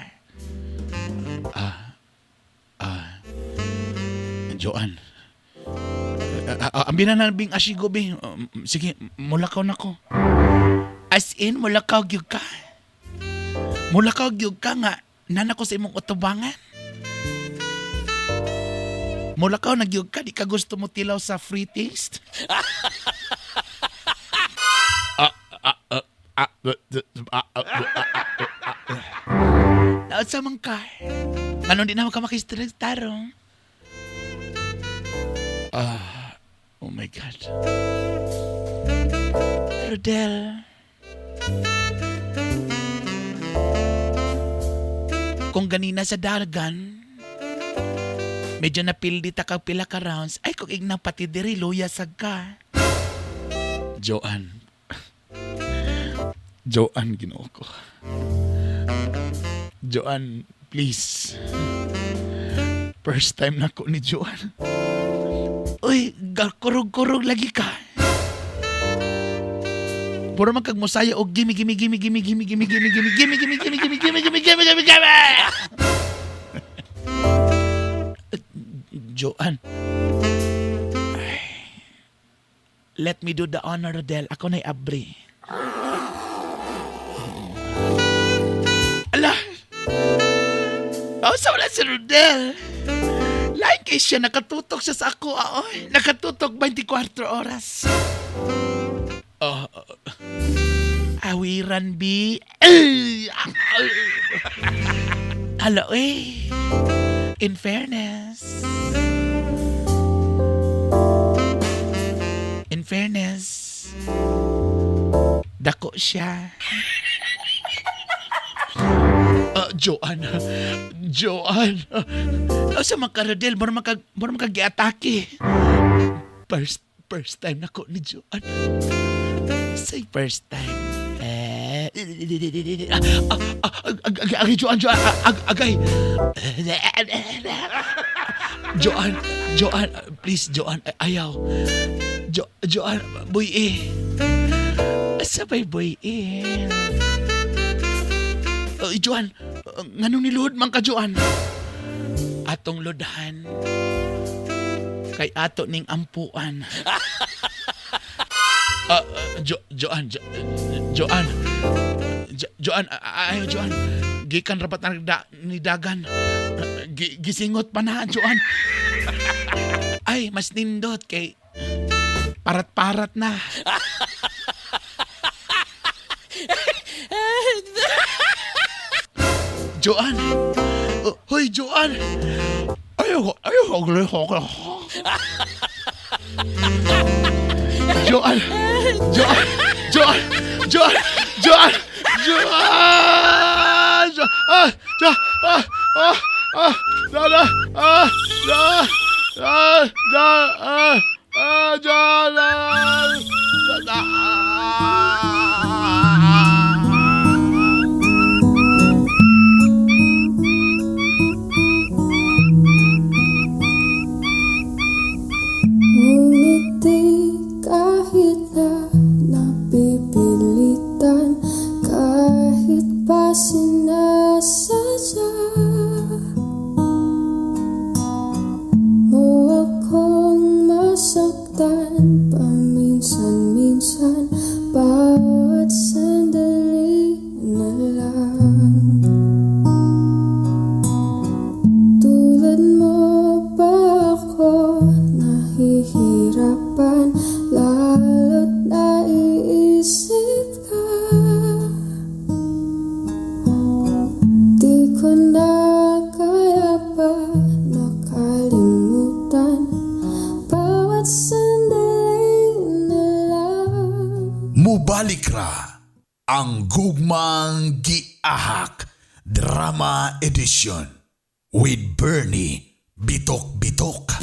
Ah, ah, Joanne. Ah, ah, ang binanabing asigo, be. Sige, mulakaw na ko. As in, mulakaw gyud ka. Mulakaw gyud ka nga, nana ko sa imong utubangan. Mulakaw na gyud ka, di ka gusto mo tilaw sa free taste? Ah, ah, ah, ah, ah, ah, ah, ah, ah, ah. Naot sa man ka. Anong di na ka makistress tarong? Ah, oh my God. Rodel. Kung ganina sa dagan, medyo napildi ta ka pila ka rounds, ay kung igna pati diri, luya sag ka. Joanne. Joanne, Ginoo ko. Joanne, please. First time na ko ni Joanne. Uy, kurog-kurog lagi ka. Puro man kag mosaya og gimme, gimme, gimme, gimme, gimme, gimme, gimme, gimme, gimme, gimme, gimme, gimme, gimme, gimme, gimme, gimme, gimme. Joanne. Ay. Let me do the honor, Rodel. Ako na'y abri. Ala! Oh, sa wala si Rodel. Lain kay siya, nakatutok siya sa ako. Ah, oy. Nakatutok 24 oras. Oh, oh. Awiran, B. Ay! Ah, ah. Hala, eh. In fairness. In fairness. Dako siya. Ah, Joanne. Joanne. Oh, sa mga karodel, mura makag-atake. First time na ko ni Joanne. Say first time. Eh, ah, ah, ah, ag, ag, Joanne, Joanne, ag, agay. Joanne, Joanne, please, Joanne, ayaw. Joanne, boy eh. Sabay boy eh. Joanne, nganong niluhod man ka, Joanne? Atong lodhan. Kay ato ning ampuan. Ah, ah, Joanne, Joanne. Joanne, ayaw, Joanne. Gikan rapat na ni dagan. Gisingot pa na, Joanne. Ay, mas nindot kay parat-parat na. Joanne! Oh, hoy, Joanne! Ayaw, ayaw, ayaw, ayaw. Joanne! Joanne! Joanne! Joanne! Joanne! Joanne! Ah! Ah! Ah! Ah! Da, da! Ah! Da! Ah! Da! Ah! Ah! Joanne! Ah! Da, da! Ah! Ngunit di kahit na napipilitan, kahit pa sinasadya mo akong masaktan. Mubalik ra ang Gugmang Giahak Drama Edition with Bernie Bitok Bitok.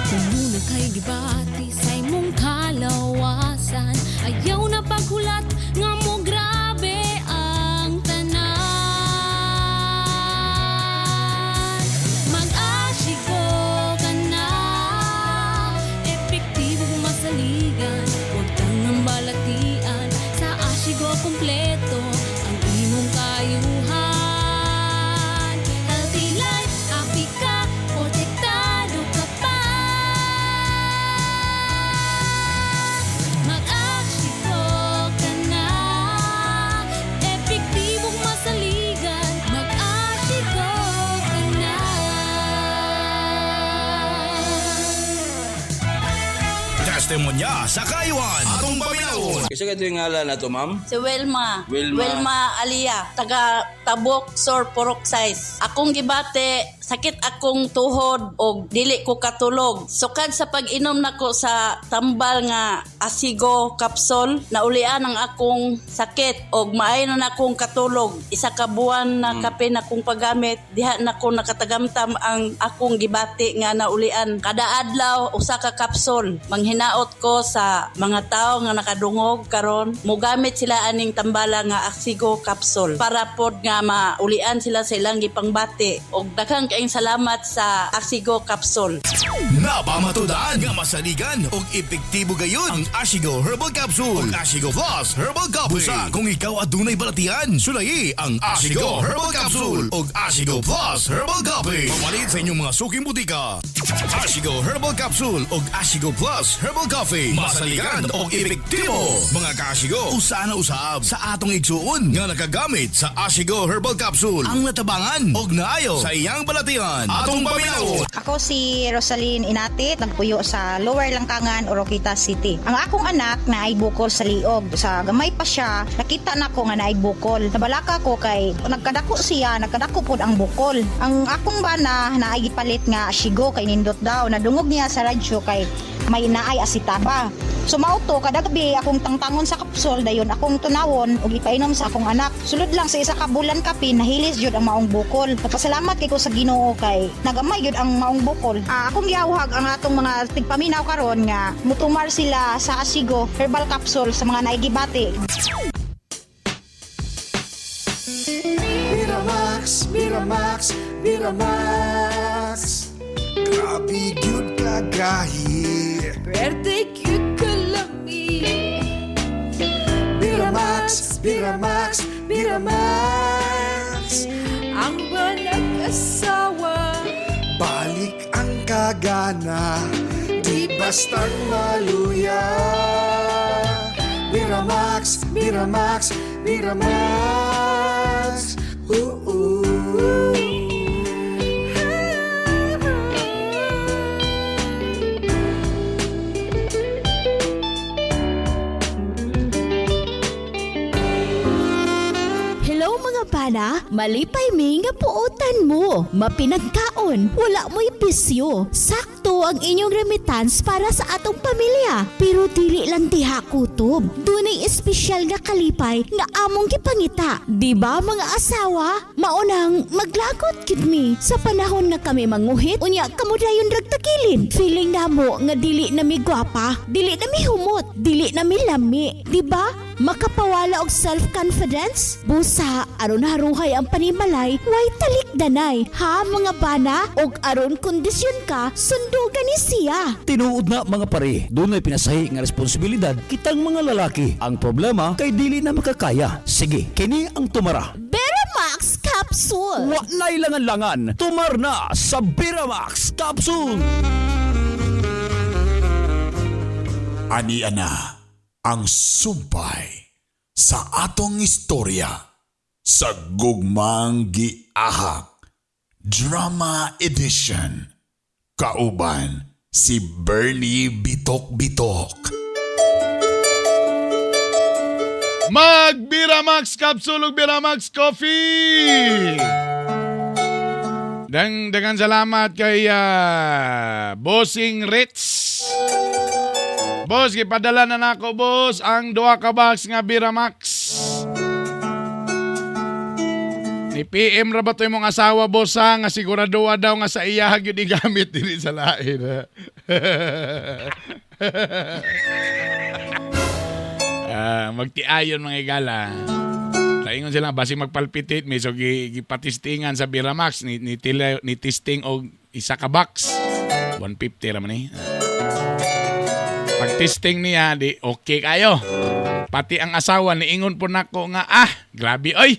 Kung muna kay gibati sa imong kalawasan, ayaw na paghulat nga mo grabe ang tanan. Mag-asyiko ka na, epektibo masaligan, huwag kang balatian, sa asygo kompleto ang imong kayuhan. Healthy life, happy ka, protektado ka pa. Mag-asygo ka na, epektibong masaligan, mag-asygo ka na. Testimonya sa Kayuan. Atong paminawon. Isa ka yung ngalan na to, ma'am? Si Wilma. Wilma. Alia, taga Tabok Sor Porok Size. Akong gibate, sakit akong tuhod og dili ko katulog. Sukad sa pag-inom nako sa tambal nga Asigo capsule, naulian ang akong sakit og maayo na akong katulog. Isa ka buwan na kape na akong paggamit, diha na ko nakatagamtam ang akong gibati nga naulian. Kada adlaw usa ka kapsol. Manghinaot ko sa mga tao nga nakadungog karon, mogamit sila aning tambala nga Asigo capsule para pod nga maulian sila sa ilang gipangbati. Og daghang kaayong salamat sa Asigo capsule. Napamatudaan nga masaligan og epektibo gayud ang Ashigo Herbal Capsule ug Ashigo Plus Herbal Coffee. Busa kung ikaw adunay balatian, sulayi ang Ashigo Herbal Capsule ug Ashigo Plus Herbal Coffee. Pamalit sa inyong mga suking butika. Ashigo Herbal Capsule ug Ashigo Plus Herbal Coffee. Masaligan og epektibo. Mga kaashigo, usa na usab sa atong igsuon nga nakagamit sa Ashigo Herbal Capsule ang natabangan og naayo sa iyang balatian. Atong paminawon. Ako si Rosaline Inatit, nagpuyo sa Lower Langkangan, Oroquita City. Ang akong anak na ay bukol sa liog. Sa gamay pa siya, nakita na ko nga naay bukol. Nabalaka ko kay nagkadako siya, nagkadako pod ang bukol. Ang akong bana na ay gipalit nga shigo kay nindot daw. Nadungog niya sa radyo kay may naay asitaba. So mao to kada gabi akong tangtangon sa kapsol dayon akong tunawon ug ipainom sa akong anak. Sulod lang sa isa ka bulan kapin nahilis jud ang maong bukol. Nagpasalamat kay ko sa Ginoo kay nagamay jud ang maong bukol. Akong giawhag ang atong mga tigpaminaw karon nga mutumar sila sa Asigo herbal capsule sa mga naigibati. Miramax, Miramax, Miramax. Grabe gyud kagahi. Pwerte cute kalami. Miramax, Miramax, Miramax. Ang banag-asawa, Balik ang kagana, di bastang maluya. Miramax, Miramax, Miramax. Oo. Hello mga bana, malipay mi nga puotan mo. Mapinagkaon, wala mo'y bisyo. Sakto ang inyong remittance para sa atong pamilya. Pero dili lang diha kutob. Dunay espesyal nga kalipay nga among gipangita. Di ba mga asawa? Maunang maglagot gid mi sa panahon nga kami manguhit unya kamo dayon ragtakilid. Feeling namo nga dili na mi gwapa, dili na mi humot, dili na mi lami. Di ba? Makapawala og self-confidence? Busa, aron haruhay ang panimalay, way talikdanay. Ha mga bana, og aron kondisyon ka, sundugan ni siya. Tinuod na mga pare, dunay pinasahi nga responsibilidad kitang mga lalaki. Ang problema kay dili na makakaya. Sige, kini ang tumara. Beramax Capsule. Wa na'y langan-langan, tumar na sa Beramax Capsule. Ani ana ang sumpay sa atong istorya sa Gugmang Giahak Drama Edition kauban si Bernie Bitok Bitok. Mag Biramax Capsule ug Biramax Coffee! Dang daghang salamat kay Bossing Ritz. Boss, gipadala na nako, boss, ang duha ka box nga Biramax. Ni PM ra ba to imong asawa, boss, ha? Nga siguraduha daw nga sa iya gyud igamit, dili sa lain. Ah, magtiayon, mga igala. Taingon sila basi magpalpitate mi, so gipatistingan sa Biramax ni tila, ni testing og isa ka box. 150 ra man eh. Pag testing niya, di okay kayo. Pati ang asawa niingon po nako nga, "Ah, grabe oy."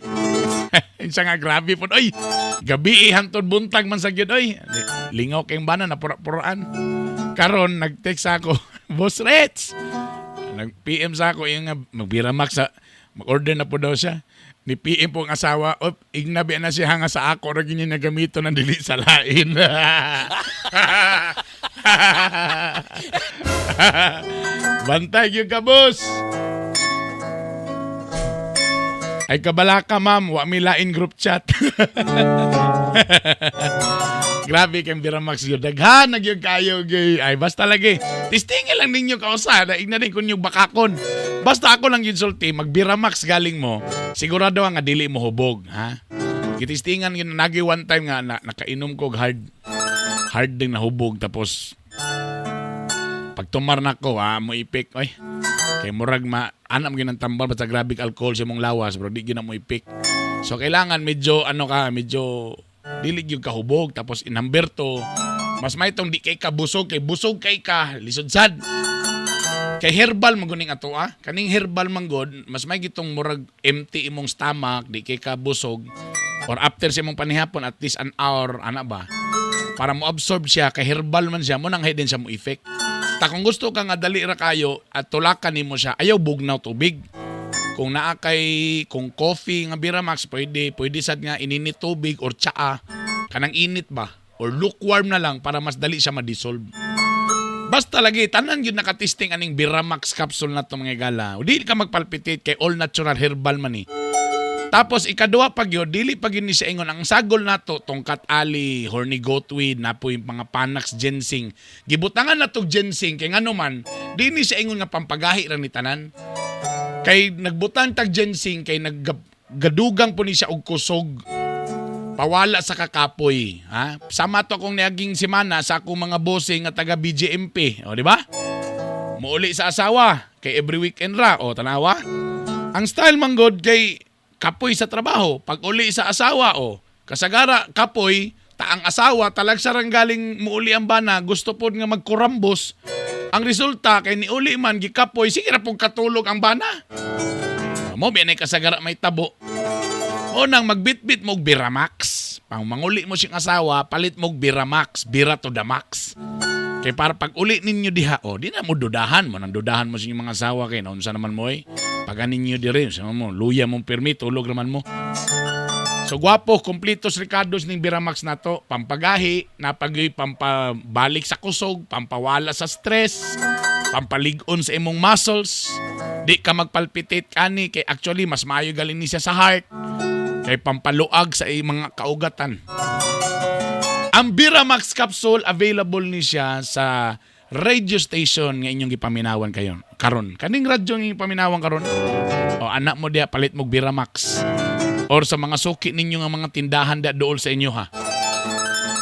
Siya nga, "Grabe po oy. Gabi hantod buntag man sa gyud oy." Di, lingaw kayong bana na pura-puraan. Karon nag-text ako, "Boss Reds." Nag-PM sa ako yung nga magbiramax sa mag-order na po daw siya. Ni PM po ang asawa, "Op, ignabi na siya nga sa ako ra gyud niya gamito ng dili sa lain." Bantay gyud ka, boss. Ay, kabalaka, ma'am, wa mi lain group chat. Grabe kay Biramax yun. Daghan na gyud kayo gyud. Ay, basta lagi. Testingin lang ninyo kausa. Daig na din kung yung bakakon. Basta ako lang yun sulti, mag Biramax galing mo, sigurado nga dili mo hubog, ha? Gitistingan yun, nagi one time nga na, nakainom ko og hard hard din nahubog, tapos pag tumar na ko, ha, mo ipik, oy. Kay murag ma anam gyud ang tambal, basta grabe alcohol sa imong lawas, bro, di gyud na mo ipik. So kailangan medyo ano ka, medyo dili gyud kahubog, tapos in-number 2, mas may tong di kay ka busog, kay busog kay ka lisod sad. Kay herbal man guning ato ah. Kaning herbal man gud, mas may gitong murag empty imong stomach, di kay ka busog or after sa imong panihapon at least an hour ana ba, para mo absorb siya, kay herbal man siya mo nang din siya mo effect. Ta kung gusto ka nga dali ra kayo at tulakan nimo siya, ayaw bugnaw tubig. Kung naa kay kung coffee nga Biramax, pwede pwede sad nga ininit tubig or tsaa, kanang init ba, or lukewarm na lang para mas dali siya ma-dissolve. Basta lagi tanan gyud nakatesting aning Biramax capsule na to, mga gala. Dili ka magpalpitate kay all natural herbal man ni. Tapos ikaduha pa gyud, dili pa gyud ni siya ingon ang sagol nato tongkat ali, horny goatweed, napo yung mga panax ginseng. Gibutangan na tog ginseng kay ngano man, di ni siya ingon nga pampagahi ra ni tanan. Kay nagbutang tag ginseng kay naggadugang po ni siya og kusog, pawala sa kakapoy, ha? Sama to akong niaging semana sa akong mga bossing nga taga BJMP, o di ba? Muuli sa asawa kay every weekend ra, o tanawa. Ang style man god kay kapoy sa trabaho, pag uli sa asawa, o kasagara kapoy, ta ang asawa talagsa rang galing muuli ang bana, gusto pod nga magkurambos. Ang resulta kay niuli man gikapoy, sige ra pong katulog ang bana. Mo biya kasagara may tabo. O nang magbitbit mo og Biramax. Pang manguli mo siyang asawa, palit mo og Biramax, Bira to the max. Kay para pag uli ninyo diha, o di na mo dudahan mo, nang dudahan mo sa inyong mga asawa kay naunsa naman mo eh. Pag ninyo dire, sa mo, luya mong pirmi, tulog naman mo. So gwapo, kompletos ricados ning Biramax nato, pampagahi, napagyoy pampabalik sa kusog, pampawala sa stress, pampalig-on sa imong muscles. Di ka magpalpitate kani kay actually mas maayo galing ni siya sa heart. Kay pampaluag sa iyong mga kaugatan. Ang Biramax capsule available ni siya sa radio station nga inyong gipaminawan kayon. Karon, kaning radyo nga inyong paminawan karon. O anak mo diya, palit mo Biramax. Or sa mga suki ninyo nga mga tindahan da dool sa inyo ha.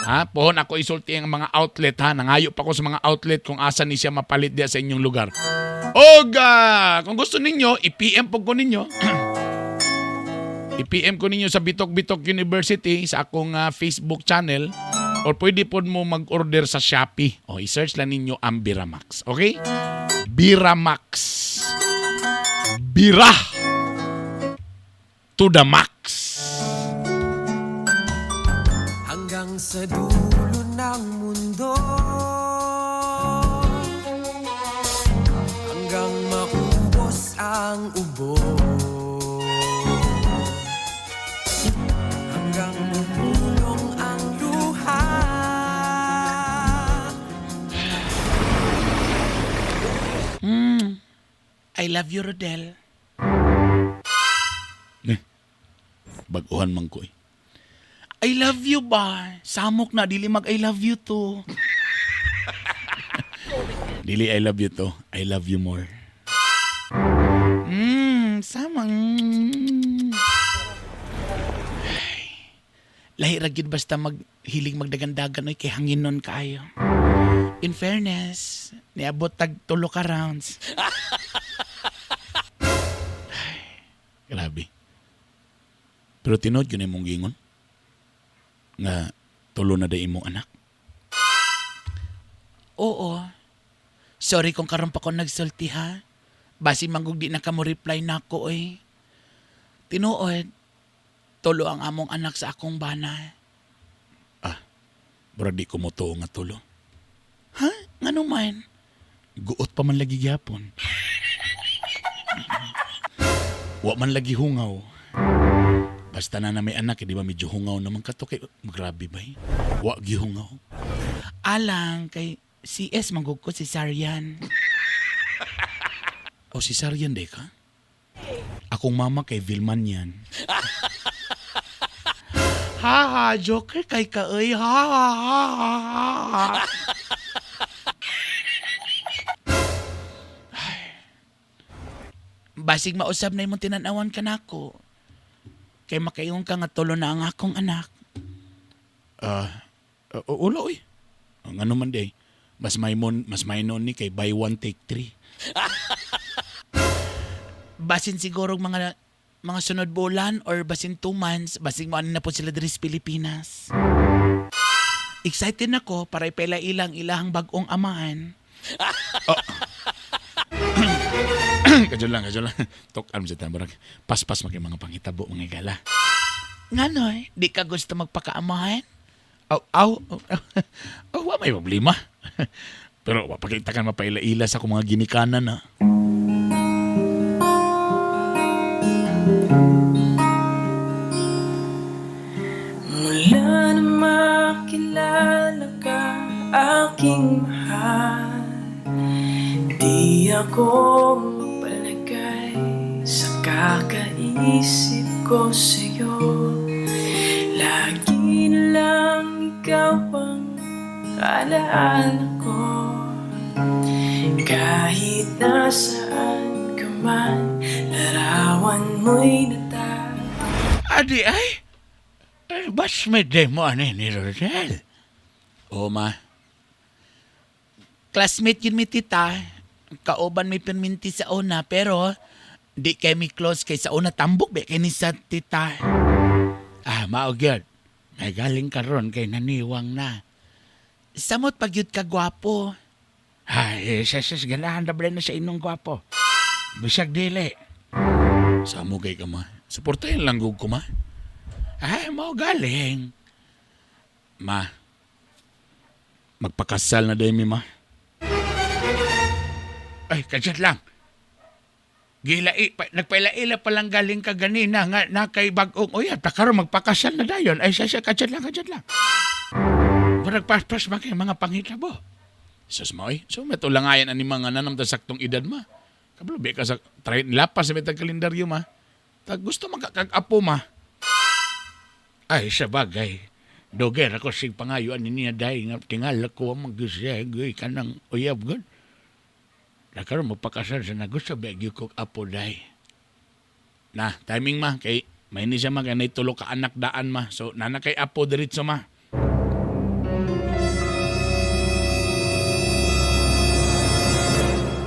Ha, pohon ako isulti ang mga outlet ha. Nangayo pa ko sa mga outlet kung asa ni siya mapalit diya sa inyong lugar. Og kung gusto ninyo, i-PM po ko ninyo. I-PM ko ninyo sa Bitok Bitok University sa akong Facebook channel or pwede po mo mag-order sa Shopee. O i-search lang ninyo ang Biramax. Okay? Biramax. Bira to the max. Hanggang sa dulo ng mundo, hanggang maubos ang ubo, hanggang bumulong ang luha. I love you, Rodel. Eh, baguhan man ko eh. I love you ba? Samok na, dili mag I love you to. Dili I love you to. I love you more. Sama. Ay, lahi ra gyud basta maghilig magdagandagan oy kay hanginon kaayo. In fairness, niabot tag tulo ka rounds. Grabe. Pero tinuod yun imong gingon nga tulo na day imong anak. Oo. Sorry kung karon pa ko nagsulti ha. Basi manggug di na ka mo reply nako oy. Tinuod, tulo ang among anak sa akong bana. Murag di ko motuo nga tulo. Ha? Ngano man? Guot pa man lagi gyapon. Wa man lagi hungaw. Basta na na may anak, eh, di ba medyo hungaw naman kato kay grabe ba eh? Wa gihungaw. Alang kay CS manggug ko si Sarian. O si Sarian de ka? Akong mama kay Vilman yan. Ha ha, joker kay ka oy. Ha ha ha ha ha. Ay. Basig mausab na imong tinanawan ka nako. Kay makaingon ka nga tulo na ang akong anak. Ah, ulo oy. Ang ano man day. Mas may mon, mas may noon ni kay buy one take three. Basin siguro mga sunod bulan or basin 2 months, basig mo na po sila diri sa Pilipinas. Excited na ko para ipela ilang ilahang bag-ong amahan. Kadyo lang, kadyo lang. Tok am sa tambarag. Paspas maki mga panghitabo mga gala. Nganoy, di ka gusto magpakaamahan? Aw, aw, aw, aw, wa may problema. Pero wa pakita kan mapaila-ila sa akong mga ginikanan na. Mula na makilala ka, aking mahal, di ako mapalagay sa kakaisip ko sa'yo. Lagi na lang ikaw ang alaala ko. Kahit nasaan ka man, larawan mo'y natatanaw. Adi ay, eh, batchmate day mo ani ni Rosel. Oo, ma. Classmate yun mi tita. Kauban mi pirminti sa una pero di kay mi close kay sa una tambok be kay ni sa tita. Ah, mao gyud. May galing karon kay naniwang na. Samot pag yun ka gwapo. Ay, sa ganahan na ba na sa inong gwapo. Bisag dili. Samo kay ka, ma. Suportahin lang gug ko, ma. Ay, mao galing. Ma, magpakasal na day mi, ma. Ay, kadyat lang. Gilai, pa, nagpaila-ila pa lang galing ka ganina nga na kay bagong uyab. Takaro magpakasal na dayon. Ay, siya, kadyat lang, kadyat lang. Murag paspas ba kay mga panghitabo? Sus ma, oy. So, matulangayan ani mga nanam ta saktong edad, ma. Kabalo, bi ka sa try, lapas sa bitag kalendaryo, ma. Tag gusto makakag-apo, ma. Ay, sa bagay. Doger ako sig pangayuan ni niya dahil nga tingala ko ang magyusya kanang uyab gud. Nakaroon mo pakasal sa nagusto ba gyud kog apo day. Na, timing ma kay may ni siya ma kay nay tulo ka anak daan ma. So nana kay apo diretso ma.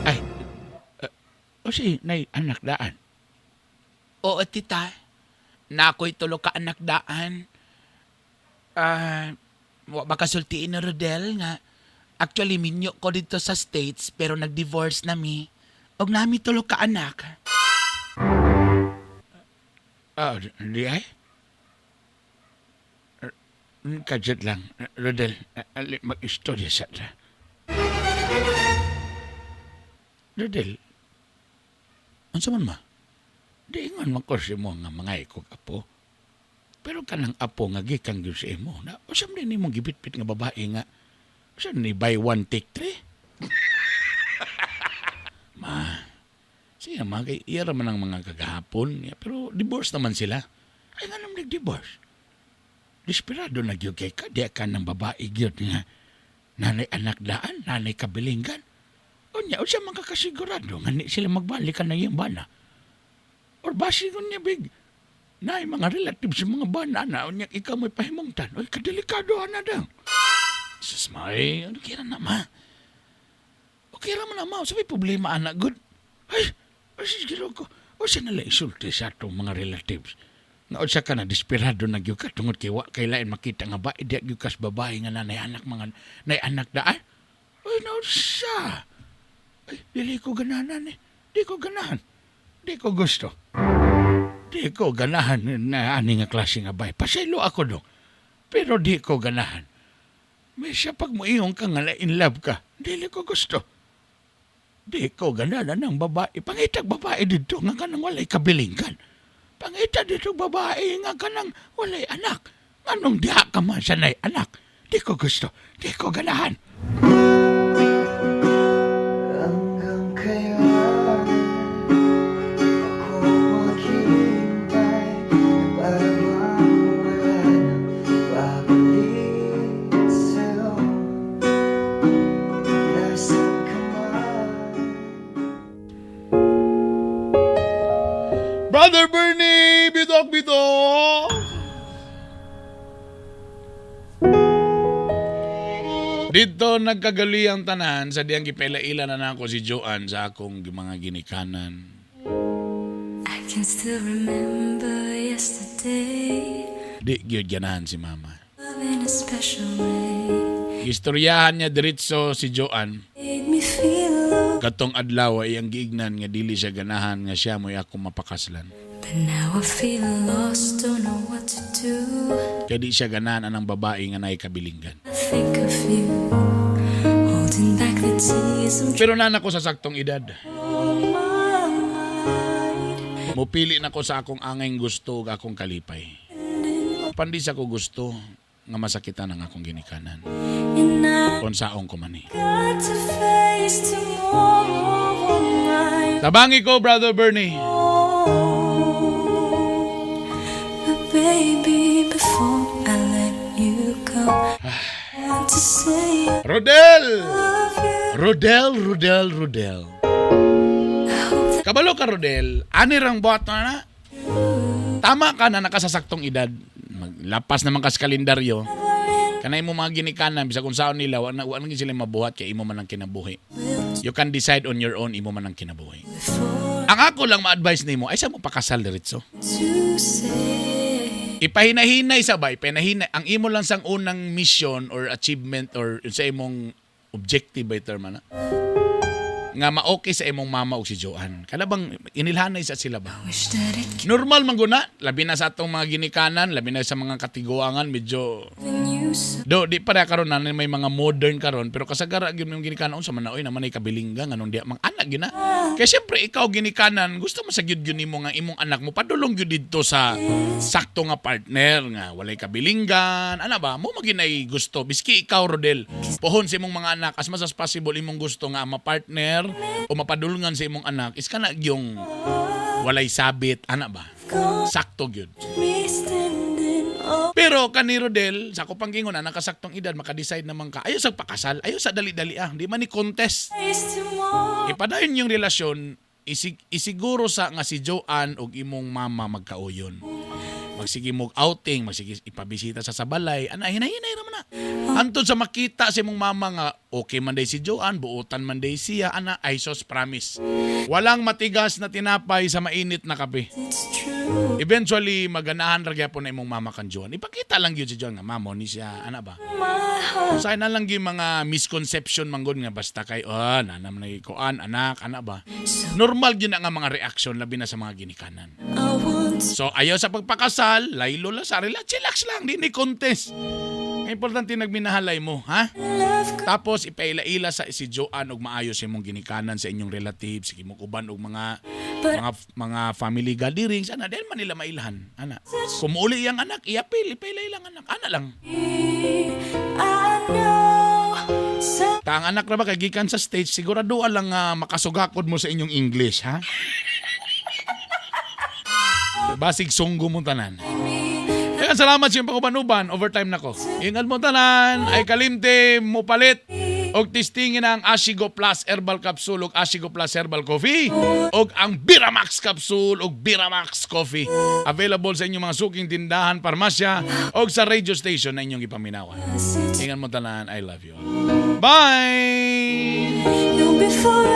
Ay, o si nay anak daan. Oo tita. Na ako'y tulo ka anak daan. Ah, wa ba kasultiin ni Rodel nga actually minyo ko dito sa States pero nag-divorce na mi. Og nami tulo ka anak. Ah, di ay? Kadyat lang, Rodel, ali mag-istorya sa ta. Rodel, Unsa man ma? di ingon man ko si mo nga mga ikog apo. Pero kanang apo nga gikan gyud sa imo, na usam din nimong gibitbit nga babae nga usa ni buy one take three. Ma, siya ma kay iya ra man ang mga kagahapon, ya, pero divorce naman sila. Ay nga naman nag-divorce. Desperado na gyud kay ka, di ka ng babae gyud nga nanay anak daan, nanay kabilinggan. Unya, unsa man ka kasigurado nga ni sila magbalik ka na iyang bana. Or basi unya big, naay mga relatives sa mga bana na unya ikaw may pahimungtan. Oy, kadelikado ana daw. Sus may, ano kira na ma? Okay ra man na ma, sabi problema anak good. Ay, ay siguro ko. O siya nala isulti sa atong mga relatives. Nga unsa ka na desperado na gyud ka tungod kay wa kay lain makita nga ba di gyud kas babae nga nanay anak mga nay anak daan. Oy, naunsa. Ay, dili ko ganahan eh. Di ko ganahan. Di ko gusto. Di ko ganahan na ani nga klase nga bay. Pasaylo ako dong. Pero di ko ganahan. May siya pag moingon ka nga na in love ka. Dili ko gusto. Di ko ganahan ng babae. Pangitag babae dito nga kanang walay kabilinggan. Pangita dito babae nga kanang walay anak. Nganong diha ka man sa nay anak. Di ko gusto. Di ko ganahan. Hanggang kailan ako maghihintay na para bang wala nang babalik sa'yo? Nasaan ka man? Brother Bernie, bidok bidok. Dito nagkagali ang tanan sa diyang gipaila-ila na nako si Joanne sa akong mga ginikanan. I can still remember yesterday. Di gyud ganahan si mama. Love in a special way. Istoryahan niya diretso si Joanne. Made me feel low. Katong adlaw ay ang giignan nga dili siya ganahan nga siya mo'y akong mapakaslan. But now I feel lost, don't know what to do. Kaya di siya ganahan anang babae nga naay kabilinggan. I think of you, holding back the tears. I'm Pero naa na ko sa saktong edad. on my mind. Mupili na ko sa akong angay gusto ug akong kalipay. Pandi sa ko gusto nga masakitan ang akong ginikanan. And I Unsaon ko man ni. got to face tomorrow on my Tabangi ko, Brother Bernie. own. But baby, before I let you go, I want to say I Rodel! love you. Rodel, Rodel, Rodel. Kabalo ka, Rodel. Ani rang buhat na na. Tama ka na nakasasaktong edad. Maglapas naman ka sa kalendaryo. Kanay mo mga ginikanan, bisag kung saan nila, wa na sila mabuhat kay imo man ang kinabuhi. You can decide on your own, imo man ang kinabuhi. Ang ako lang ma-advise nimo ay sa mo pakasal diretso. To say Ipahinahinay sa ba, ipahinahinay. Ang imo lang sang unang mission or achievement or sa imong objective by term ana. Nga ma-okay sa imong mama ug si Joanne. Kana bang inilhanay sa sila ba? wish that it Normal man guna, labi na sa atong mga ginikanan, labi na sa mga katiguangan, medyo given you so Do di pa karon na may mga modern karon pero kasagara gyud yung ginikanan unsa man na oy naman ay kabilingga nganong diha mang anak gyud na. Kaya syempre ikaw ginikanan gusto mo sa gyud gyud nimo nga imong anak mo padulong gyud didto sa sakto nga partner nga walay kabilinggan ana ba mo maginay gusto biski ikaw Rodel pohon sa imong mga anak as much as possible imong gusto nga ma partner o mapadulungan sa imong anak is kana yung walay sabit ana ba sakto gyud. me standing on Pero kani Rodel, sa ako pang gingon na nakasaktong edad maka-decide naman ka. Ayaw sa pakasal, ayaw sa dali-dali ah, di man ni contest. face tomorrow. Ipadayon yung relasyon, isiguro sa nga si Joanne ug imong mama magkauyon. Magsige mo outing, magsige ipabisita sa balay, ana hinay-hinay ra man na. Hantod sa makita sa imong mama nga okay man day si Joanne, buotan man day siya, ana ay sos promise. Walang matigas na tinapay sa mainit na kape. It's true. Eventually, maganahan ra gyapon na imong mama kan Joanne. Ipakita lang gyud si Joanne nga mamo ni siya, ana ba? My heart Sa na lang gyud mga misconception manggod nga basta kay oh, nanam na kuan anak, ana ba? Normal gyud na nga mga reaction labi na sa mga ginikanan. I want to So ayaw sa pagpakasal, laylo lang sa relax, chillax lang, di ni contest. Ang importante nagminahalay mo, ha? love Tapos ipaila-ila sa si Joanne og maayos imong ginikanan sa inyong relatives, sige mo uban og mga family gatherings, ana dahil man nila mailhan, ana. Kung muuli iyang anak, iapil, ipaila ilang anak, ana lang. I know some Ta ang anak ra ba kay gikan sa stage, sigurado lang nga makasugakod mo sa inyong English, ha? Basig sunggo mo tanan. Kaya Daghang salamat sa inyong panguban-uban. Overtime na ko. Ingat mo tanan. Ay kalimti mo palit og testingin ang Asigo Plus Herbal Capsule og Asigo Plus Herbal Coffee og ang Biramax Capsule og Biramax Coffee. Available sa inyong mga suking tindahan, parmasya og sa radio station na inyong ipaminawan. Ingat mo tanan. I love you all. Bye! You'll be forever.